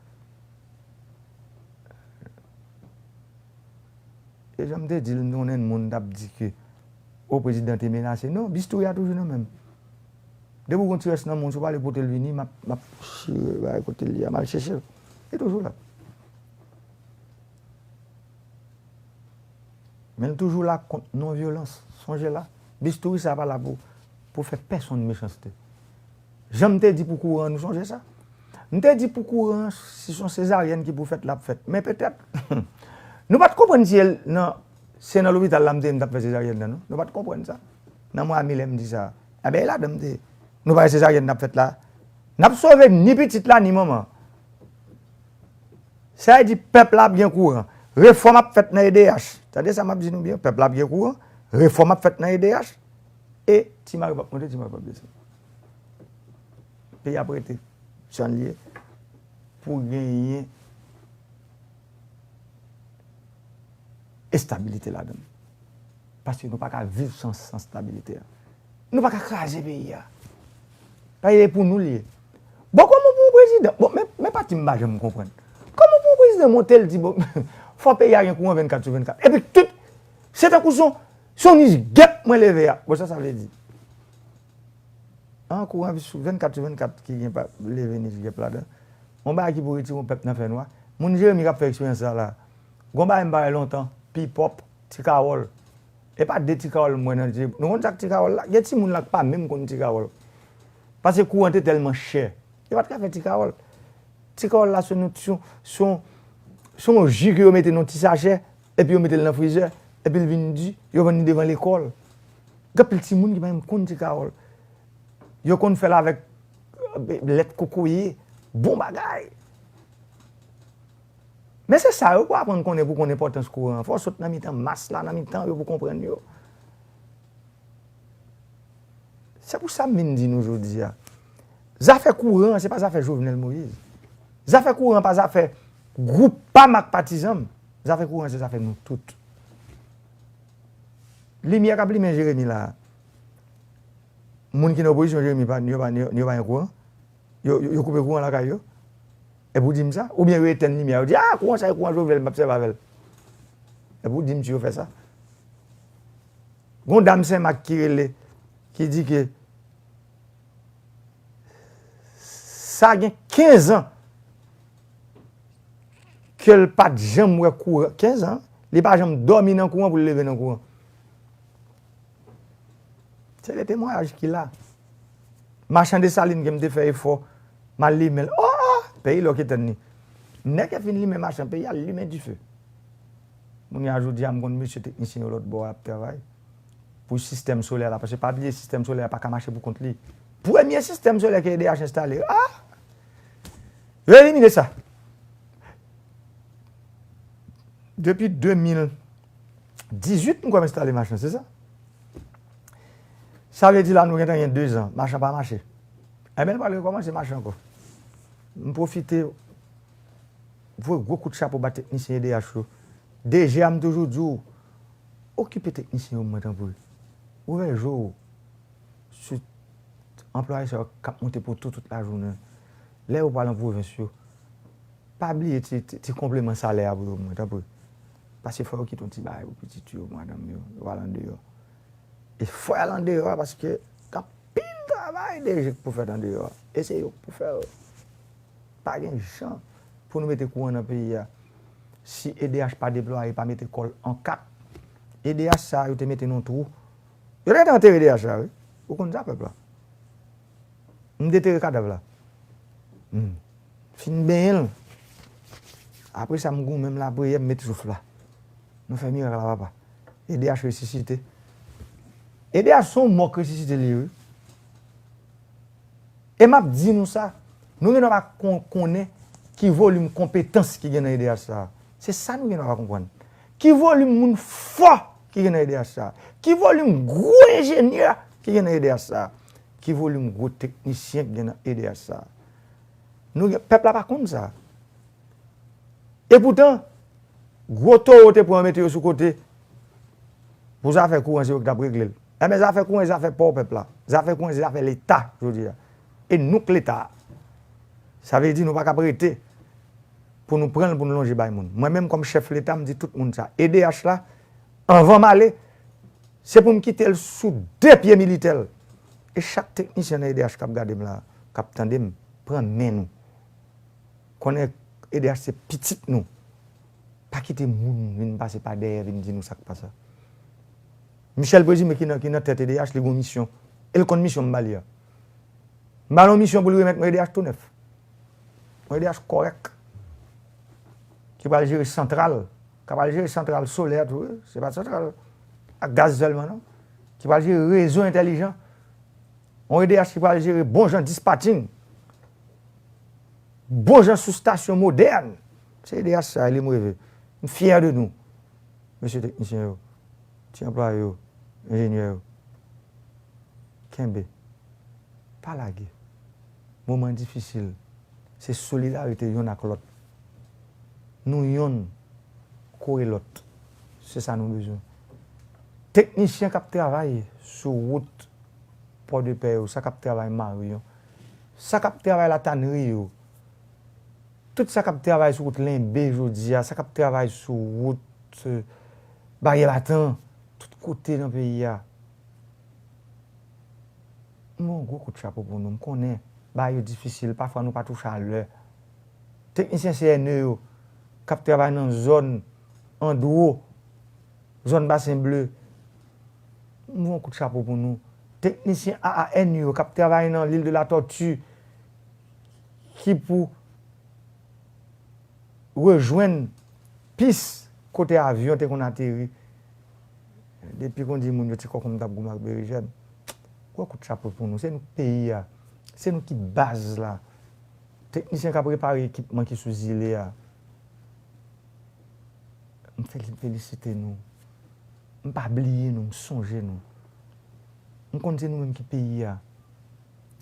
E jan m te di l, m konnen moun t ap di ke, o, prezidan te menase. Non, bistouri a toujou nan men m. Depi w gen yon ti rès nan men w, si w pa vle pote l vini, m ap, m ap chire bagay kote l ye a, m al chèche l. Li toujou la. Men l toujou la kont non vyolans. Sonje la, bistouri sa a pa la pou, pou fè pèsonn mechanste. Jan m te di pou kouran an, nou sonje sa? M te di pou kouran an, si se yon sezaryèn ki pou fèt, l ap fèt. Men petèt, nou pa t konprann si nan, se nan lopital la m te ye, m t ap fè sezaryèn nan, non. Nou pa t konprann sa. Nan mwa me, lè m di sa, enben, e ladan m te ye. Nou pa wè sezaryèn n ap fèt la? N ap sove ni pitit la, ni manman. Sa vle di pèp la ap gen kouran. Refòm ap fèt nan E D H. Tande sa m ap di nou byen, pèp la ap gen kouran. Refòm ap fèt nan E D H. E ti mari p ap monte, ti mari p ap desann. Peyi ap rete jan l ye pou genyen estabilite ladan l. Paske nou pa ka viv san, san stabilite a. Nou pa ka kraze peyi a. Paske e pou nou l ye. Bon, kòman pou yon prezidan? Bon, men, men pati m pa janm konprann. Kòman pou yon prezidan monte, l di, bon, fò peyi a gen kouran vennkat sou vennkat. Epi tout, se tankou se yon, se yon nich gèp mwen leve a. Bon, sa sa vle di? An kouran sou vennkat sou vennkat ki gen pa leve nich gèp ladan. Yon bagay ki pou retire yon pèp nan fènwa. Moun Jeremi k ap fè eksperyans sa la. Gon bagay m pa wè lontan, P-pop, Ti Kawòl. E pa de Ti Kawòl m wè nan Jeremi. Nou konn sa k Ti Kawòl la? Gen timoun la k pa menm konn Ti Kawòl. Paske kouran te tèlman chè. Yo pa t ka fè Ti Kawòl. Ti Kawòl la se yon, se yon, se yon, se yon ji ke yo mete nan ti sachè, epi yo mete l nan frizè, epi l vin di, yo vann li devan lekòl. Gen anpil timoun ki pa menm konn Ti Kawòl. Yo konn fè l avèk, eh, lèt kokoye, bon bagay. Men se sa yo pou aprann konnen pou konn enpòtans kouran an. Fò w sot nan mitan mas la, nan mitan yo pou konprann yo. Se pou sa m vin di nou jodi a. Zafè kouran an, se pa zafè Jovenel Moïse. Zafè kouran an pa zafè gwoup pa m ak patizan m. Zafè kouran an, se zafè nou tout. Limyè k ap limen Jeremi la a, moun ki nan opozisyon Jeremi, pa, yo pa, yo, yo pa gen kouran? Yo, yo, yo koupe kouran lakay yo? Epi w di m sa? Oubyen yo etèn limyè a, yo di, "Ah, kouran sa, e kouran Jovenel, m p ap sèvi avè l." Epi w di m si yo fè sa? Gon dam Senmak ki rele, ki di ke sa gen kenz an ke l pa t janm wè kouran. Kenz an, li pa janm dòmi nan kouran pou l leve nan kouran. Se de temwayaj ki la. Machan Desalin ke m te fè efò, m al limen l. Oh! Peyi lòk etèn li. Nèg yo fin limen machan, peyi a limen dife. Kounye a jodi a, m konn mesye teknisyen yo lòt bò a ap travay pou sistèm solè la, paske pa bliye sistèm solè a pa ka mache pou kont li. Premye sistèm solè ke E D H enstale, ah! Yo elimine sa. Depi de mil dizuit, m kwè m enstale machan, se sa? Sa vle di la, nou gentan gen de zan, machan pa mache. Enben, l pral rekòmanse mache ankò. M pwofite voye gwo kout chapo ba teknisyen E D H yo. D G a, m toujou di w, okipe teknisyen yo, mwen, tanpri. Ouvè je w sou anplwaye sa yo k ap monte poto tout lajounen. Lè yo pral nan pwovens yo, pa bliye ti, ti, ti konpleman salè a pou yo, mwen, tanpri. Paske fò yo kite yon ti bagay pou pitit yo, madanm yo, yo al andeyò. E fò y al andeyò a, paske gen anpil travay de je k pou fèt andeyò a. E se yo k pou fè l. Pa gen jan pou nou mete kouran nan peyi a si E D H pa deplwaye, pa mete kò l an kat. E D H sa a, yo te mete nan twou. Yo te gentan antere E D H la, wi. Ou konn sa, pèp la. M detere kadav la. M fin benyen l. Apre sa, m goumen, m lapriyè, m met souf la. Nou fè mirak la, papa. E D H resisite. E D H se yon mò k resisite li ye, wi. E m ap di nou sa, nou gen dwa pa kon-, konnen ki volim konpetans ki gen nan E D H sa a. Se sa nou gen dwa pa konprann. Ki volim moun fò ki gen nan E D H sa a. Ki volim gwo enjenyè ki gen nan E D H sa a. Ki volim gwo teknisyen ki gen nan E D H sa a. Nou gen, pèp la pa konn sa. Epoutan, gwo towo te pran yo mete yo sou kote pou zafè kouran, se yo ki t ap regle l. Enben, zafè kouran, se zafè pa w, pèp la. Zafè kouran, se zafè Leta, jodi a. E nou k Leta a. Sa vle di nou pa ka ap rete pou nou pran l, pou nou lonje bay moun. Mwen menm, kòm chèf Leta, m di tout moun sa. E D H la, anvan m ale, se pou m kite l sou de pye militè l. E chak teknisyen nan E D H k ap gade m la, k ap tande m, pran men nou. Konnen E D H se pitit nou. Pa kite moun vin pase pa dèyè vin di nou sa k pa sa. Michel Présumé ki nan, ki nan tèt E D H, li gen yon misyon. E l konn misyon m ba li a. M ba l yon misyon pou l remèt mwen E D H tou nèf. Yon E D H kòrèk. Ki pral jere santral. Ki pral jere santral solè tou, wi. Se pa santral ak gaz sèlman, non. Ki pral jere rezo entèlijan. Yon E D H ki pral jere bon jan dispatching. Bon jan sou stasyon modèn. Se E D H sa, li m reve. M fyè de nou. Mesye teknisyen yo, ti anplwaye yo, enjenyè yo. Kenbe. Pa lage. Moman difisil. Se solidarite yonn ak lòt. Nou yonn kore lòt. Se sa nou bezwen. Teknisyen k ap travay sou wout Pòdepè yo, sa k ap travay Mariyon, sa k ap travay Latanri yo, tout sa k ap travay sou wout Lenbe jodi a, sa k ap travay sou wout, eh, Baryè Batan, tout kote nan peyi a. M ba yon gwo kout chapo pou nou. M konnen bagay yo difisil, pafwa nou pa touche a lè. Teknisyen C N E yo k ap travay nan zòn Andro, zòn Basen Ble, m voye yon kout chapo pou nou. Teknisyen A A N yo k ap travay nan Lil de la Tòti, ki pou rejwenn pis kote avyon te konn ateri. Depi konn di moun yo ti kòkòm t ap goumen ak berejèn. Gwo kout chapo pou nou. Se nou k peyi a. Se nou ki baz la. Teknisyen k ap repare ekipman ki sou zile a. M feli-, felisite nou. M pa bliye nou, m sonje nou. M konn se nou menm ki peyi a.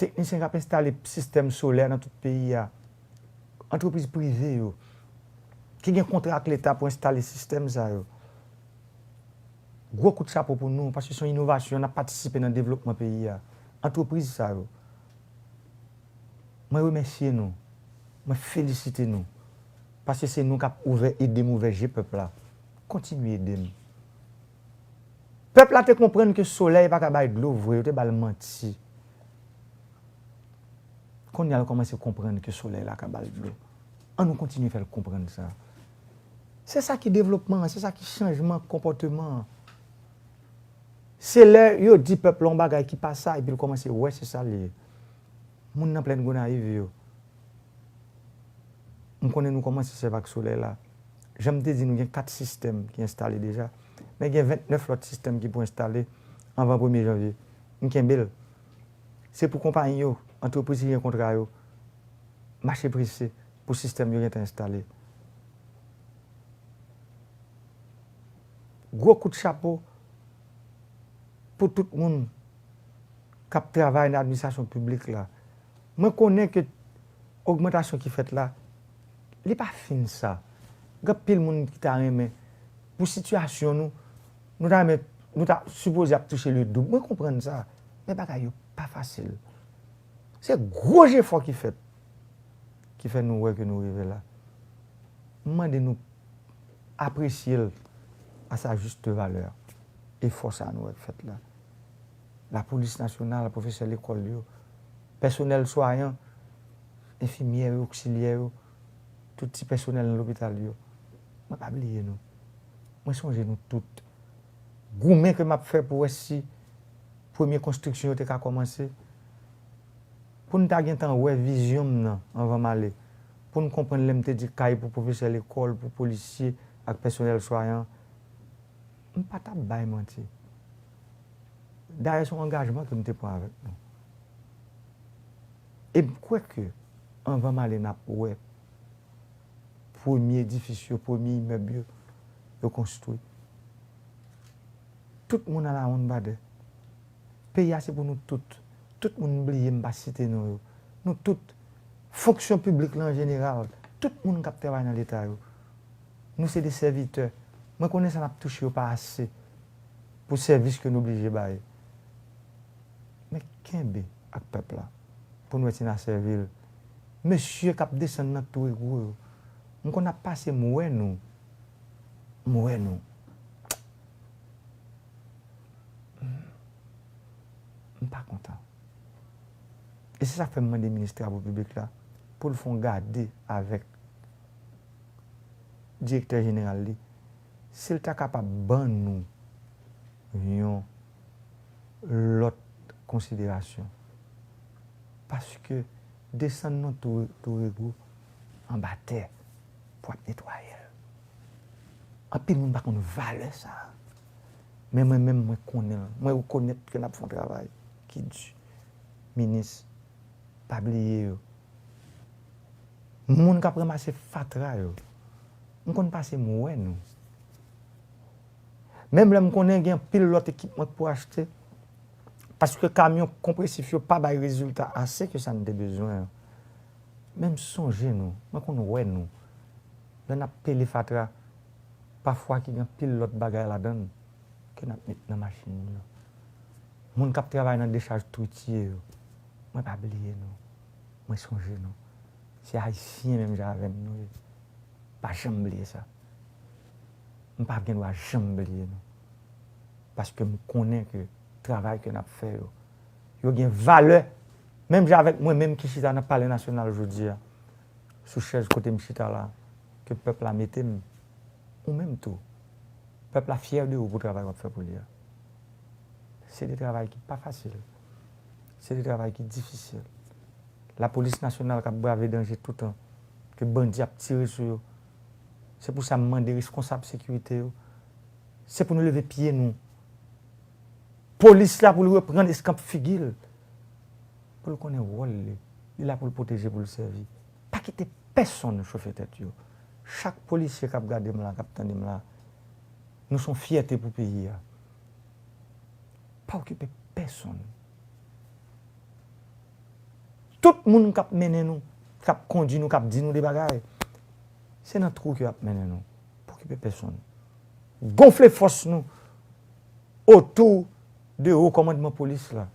Teknisyen k ap enstale sistèm solè nan tout peyi a. Antrepriz prive yo ki gen kontra ak Leta pou enstale sistèm sa yo. Gwo kout chapo pou nou, paske se yon inovasyon, n ap patisipe nan devlopman peyi a. Antrepriz sa yo, mwen remèsye nou. Mwen felisite nou. Paske se nou k ap ouvè, ede m ouvè je pèp la. Kontinye ede m. Pèp la te konprann ke solèy pa ka bay dlo vre, yo te ba l manti. Kounye a l kòmanse konprann ke solèy la ka ba l dlo. An nou kontinye fè l konprann sa. Se sa ki devlopman an, se sa ki chanjman konpòteman an. Se lè yo di pèp la yon bagay ki pa sa, epi l kòmanse wè se sa l ye. Moun nan Plèn Gonayiv yo, m konnen nou kòmanse sèvi ak solèy la. Jan m te di nou, gen kat sistèm ki enstale deja, men gen vennèf lòt sistèm ki pou enstale anvan premye janvye. M kenbe l. Se pou konpayi yo, antrepriz ki gen kontra yo, mache prese pou sistèm yo gentan enstale. Gwo kout chapo pou tout moun k ap travay nan administrasyon piblik la. Mwen konnen ke ogmantasyon ki fèt la, li pa fin sa. Gen anpil moun ki ta renmen, pou sitiyasyon nou, nou ta renmen, nou ta sipoze ap touche li doub. Mwen konprann sa. Men bagay yo pa fasil. Se gwo jefò ki fèt, ki fè nou wè ke nou rive la. M mande nou apresye l à sa juste valeur. Efò sa nou wè k fèt la. Lapolis nasyonal, pwofesè lekòl yo, pèsonèl swayan, enfimyè yo, oksilyè yo, tout ti pèsonèl nan lopital yo. Mwen pa bliye nou. Mwen sonje nou tout. Goumen ke m ap fè pou wè si premye konstriksyon yo te ka kòmanse. Pou n ta gentan wè vizyon m nan anvan m ale. Pou n konprann lè m te di kay pou pwofesè lekòl, pou polisye ak pèsonèl swayan, m pa t ap bay manti. Dayè, se yon angajman ke m te pran avèk nou. E m kwè ke anvan m ale, n ap wè premye edifis yo, premye imèb yo, yo konstwi. Tout moun a la wonn badè. Peyi a se pou nou tout. Tout moun m bliye, m pa site non yo. Nou tout, fonksyon piblik la an jeneral, tout moun k ap travay nan Leta yo. Nou se de sèvitè. Mwen konnen sa n ap touche yo pa ase pou sèvis ke nou blije bay. Men kenbe ak pèp la pou n wè si n a sèvi l. Mesye k ap desann nan Twigwo yo, m konn ap pase, m wè nou. M wè nou. M pa kontan. E se sa k fè m mande minis travo piblik la pou l fè yon gade avèk direktè jeneral li, si l ta kapab ban nou yon lòt konsiderasyon. Paske desann nan Tou-, Touregou anba tè pou ap netwaye l. Anpil moun pa konn valè sa. Men mwen menm, mwen konnen l. Mwen rekonèt ke n ap fè yon travay ki di. Minis, pa bliye yo. Moun k ap ranmase fatra yo, m konn pase, m wè nou. Menm lè m konnen gen anpil lòt ekipman k pou achte, paske kamyon konpresif yo pa bay rezilta ase ke sa n te bezwen an. Men m sonje nou, mwen konn wè nou. Lè n ap pele fatra, pafwa ki gen anpil lòt bagay ladan l ke n ap met nan machin yo. Moun k ap travay nan dechaj twitye yo, mwen pa bliye nou. Mwen sonje nou. Se Ayisyen menm jan avè m nou ye. Pa janm bliye sa. M pa gen dwa janm bliye nou. Paske m konnen ke travay ke n ap fè yo, yo gen valè. Menm jan avèk mwen menm ki chita nan Palè Nasyonal jodi a, sou chèz kote m chita la, ke pèp la mete m, ou menm tou, pèp la fyè de ou pou travay w ap fè pou li a. Se de travay ki pa fasil. Se de travay ki difisil. Lapolis nasyonal k ap brave danje toutan, ke bandi ap tire sou yo. Se pou sa m mande reskonsab sekirite yo, se pou nou leve pye nou. Polis la pou l reprann eskanp figi l, pou l konnen wòl li. Li la pou l pwoteje, pou l sèvi. Pa kite pèsonn chofe tèt yo. Chak polisye k ap gade m la, k ap tande m la, nou se yon fyète pou peyi a. Pa okipe pèsonn. Tout moun k ap mennen nou, k ap kondui nou, k ap di nou de bagay, se nan twou ke y ap mennen nou. Pa okipe pèsonn. Gonfle fòs nou otou de wo kòmandman polis la.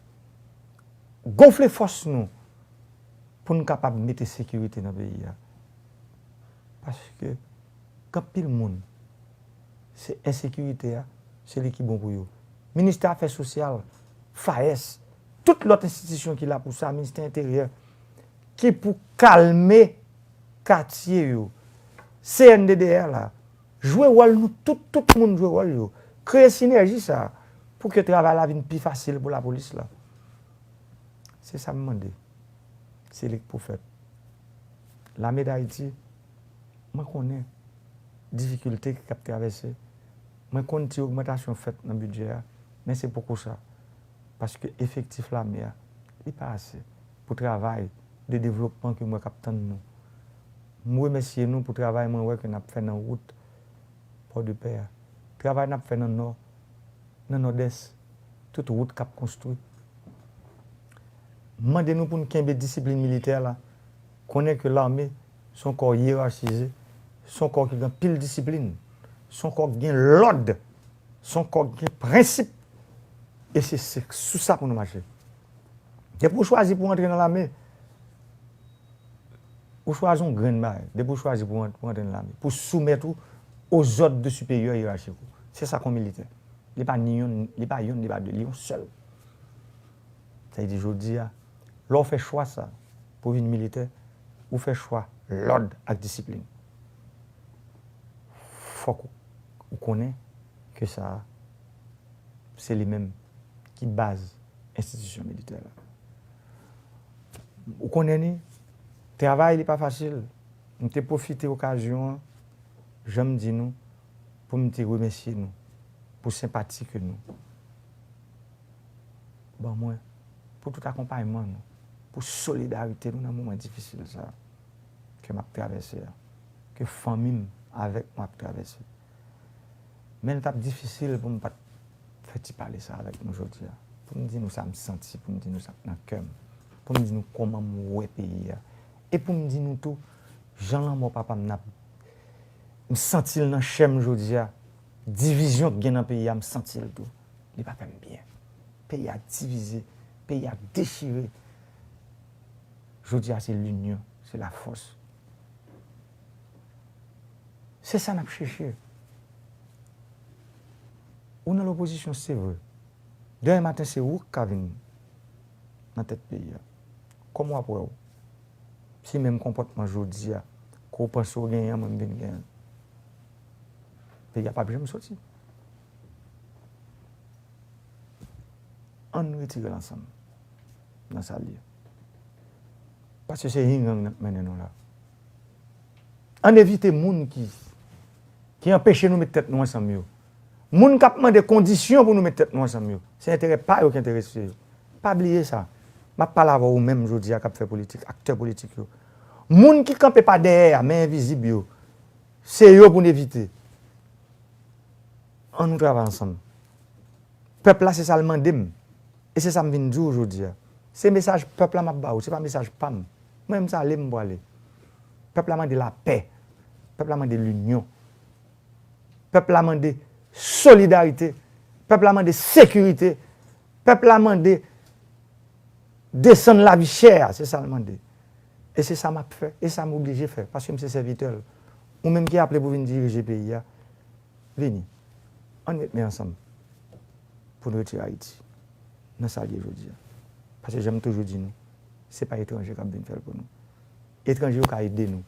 Gonfle fòs nou. pou n kapab mete sekirite nan peyi a. Paske gen anpil moun, se ensekirite a, se li ki bon pou yo. Ministè Afè Sosyal, FAES, tout lòt enstitisyon ki la pou sa, Ministè Enteryè, ki pou kalme katye yo. C N D D R la, jwe wòl nou tout, tout moun jwe wòl yo. Kreye sinèji sa a pou ke travay la vin pi fasil pou lapolis la. Se sa m mande. Se li k pou fèt. Lame Dayiti, mwen konnen difikilte k ap travèse. Mwen konn ti ogmantasyon fèt nan bidjè a, men se poko sa. Paske efektif lame a, li pa ase pou travay de devlopman ke m wè k ap tann nou. M remèsye nou pou travay mwen wè ke n ap fè nan wout Pòdepè a. Travay n ap fè nan Nò, nan Nòdès, tout wout k ap konstwi. M mande nou pou n kenbe disiplin militè la. Konnen ke lame se yon kò yerachize, se yon kò ki gen anpil disiplin, se yon kò ki gen lòd, se yon kò ki gen prensip. E se, se sou sa pou nou mache. Depi w chwazi pou w antre nan lame, ou chwazi yon grenn bagay. Depi w chwazi pou w ant-, pou w antre nan lame, pou w soumèt ou aux ordres de supérieurs hiérarchiques ou. Se sa k yon militè. Li pa ni yonn, li pa yonn, li pa de, li yon sèl. Sa vle di jodi a, lè w fè chwa sa pou vin militè, ou fè chwa lòd ak disiplin. Fòk ou, ou konnen ke sa a, se li menm ki baz enstitisyon militè la. Ou konnen ni, travay li pa fasil. M te pwofite okazyon an, jan m di nou, pou m te remèsye nou pou senpati ke nou ban mwen, pou tout akonpayman nou, pou solidarite nou nan moman difisil sa a ke m ap travèse a, ke fanmi m avèk mwen ap travèse. Men l t ap difisil pou m pa t fè ti pale sa avèk nou jodi a. Pou m di nou sa m santi, pou m di nou sa k nan kè m, pou m di nou kòman m wè peyi a. E pou m di nou tou, jan lanmò papa m nan, m santi l nan chè m jodi a. Divizyon k gen nan peyi a, m santi l tou. Li pa fè m byen. Peyi a divize, peyi a dechire. Jodi a se linyon, se lafòs. Se sa n ap chèche. Ou nan lopozisyon, se vre. Demen maten, se ou k ka vin nan tèt peyi a. Kòman w ap wè w? Si menm konpòtman jodi a, ke w panse w genyen an, mwen m vin genyen l, peyi a p ap janm soti. Ann retire l ansanm nan sa l ye. Paske se ying yang nan k mennen nou la. Ann evite moun ki, ki anpeche nou met tèt nou ansanm yo. Moun k ap mande kondisyon pou nou met tèt nou ansanm yo, se enterè pa yo ki enterese yo. Pa bliye sa. M ap pale avè w ou menm jodi a k ap fè politik, aktè politik yo. Moun ki kanpe pa dèyè a, men envizib yo, se yo pou n evite. Ann nou travay ansanm. Pèp la, se sa l mande m. E se sa m vin di w jodi a. Se mesaj pèp la m ap ba ou, se pa mesaj pa m. Mwen menm, se ale m prale. Pèp la mande lapè. Pèp la mande linyon. Pèp la mande solidarite. Pèp la mande sekirite. Pèp la mande desann lavi chè a, se sa l mande. E se sa m ap fè, e sa m oblije fè, paske m se sèvitè l. Ou menm ki aple pou vin dirije peyi a, vini. Ann met men ansanm pou n retire Ayiti nan sa l ye jodi a. Paske jan m toujou di nou, se pa etranje k ap vin fè l pou nou. Etranje yo ka ede nou.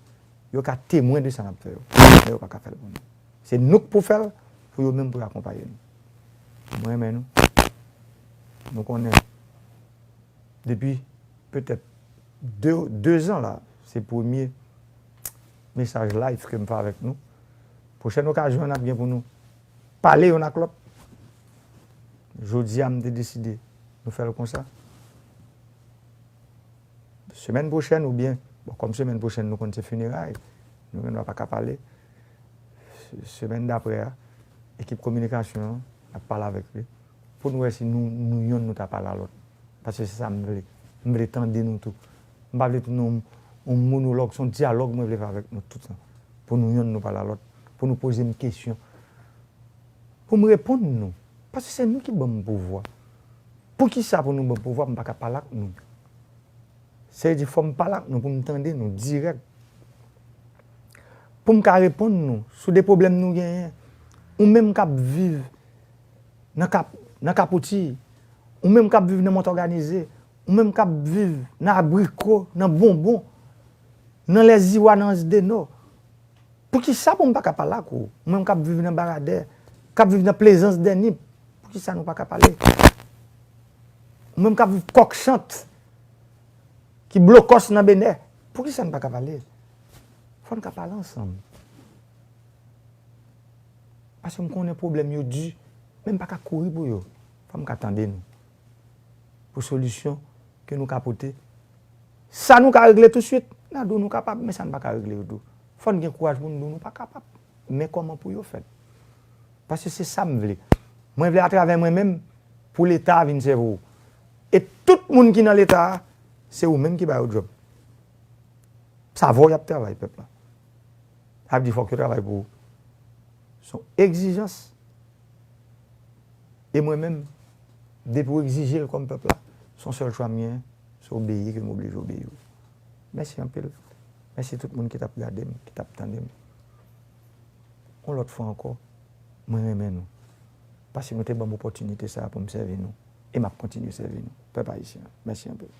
Yo ka temwen de sa n ap fè yo. Men yo pa ka fè l pou nou. Se nou k pou fè l, pou yo menm pou yo akonpaye nou. Mwen renmen nou. Nou konnen depi petèt de, de zan la, se premye mesaj live ke m fè avèk nou. Pwochèn okazyon n ap gen pou nou pale youn ak lòt. Jodi a, m te deside nou fè l konsa. Semèn pwochèn oubyen, bon, kòm semèn pwochèn nou konn se fineray, nou gen dwa pa ka pale. Se-, semèn daprè a, ekip kominikasyon an ap pale avèk li pou nou wè si nou, nou yonn nou ta pale a lòt. Paske se sa m vle. M vle tande nou tou. M pa vle tounen yon, yon monològ, se yon dyalòg mwen vle fè avèk nou tout. Pou nou yonn nou pale a lòt, pou nou poze m kesyon, pou m reponn nou. Paske se nou ki ban m pouvwa. Poukisa pou nou ban m pouvwa pou m pa ka pale ak nou? Sa vle di fò m pale ak nou pou m tande nou dirèk. Pou m ka reponn nou sou de pwoblèm nou genyen. Ou menm k ap viv nan Kap, nan Kap Wouti, ou menm k ap viv nan Mont Òganize, ou menm k ap viv nan Abriko, nan Bonbon, nan Lèziwa, nan Anse du Nord, poukisa pou m pa ka pale ak ou? Ou menm k ap viv nan Baradè, k ap viv nan Plaisance des Nippes, poukisa nou pa ka pale? Ou menm k ap viv Kòkchant, ki blokòs nan Benè, poukisa n pa ka pale? Fò n ka pale ansanm. Paske m konnen pwoblèm yo di, men m pa ka kouri pou yo. Fò m ka tande nou. Pou solisyon ke nou ka pote. Sa nou ka regle tousuit, n a di w nou kapab, men sa n pa ka regle yo tou. Fò n gen kouraj pou n di w nou pa kapab. Men kòman pou yo fèt? Paske se sa m vle. Mwen vle atravè mwen menm, pou Leta a vin sèvi w. E tout moun ki nan Leta a, se ou menm ki ba yo djòb. Sa vò y ap travay pèp la. Sa vle di fòk yo travay pou ou. Se yon egzijans. E mwen menm, depi w egzije l kòm pèp la, se yon sèl chwa m genyen, se obeyi ke m oblije obeyi w. Mèsi anpil. Mèsi tout moun ki t ap gade m, ki t ap tande m. Yon lòt fwa ankò, mwen renmen nou. Paske nou te ban m opòtinite sa a pou m sèvi nou. E m ap kontinye sèvi nou. Pèp ayisyen an, mèsi anpil.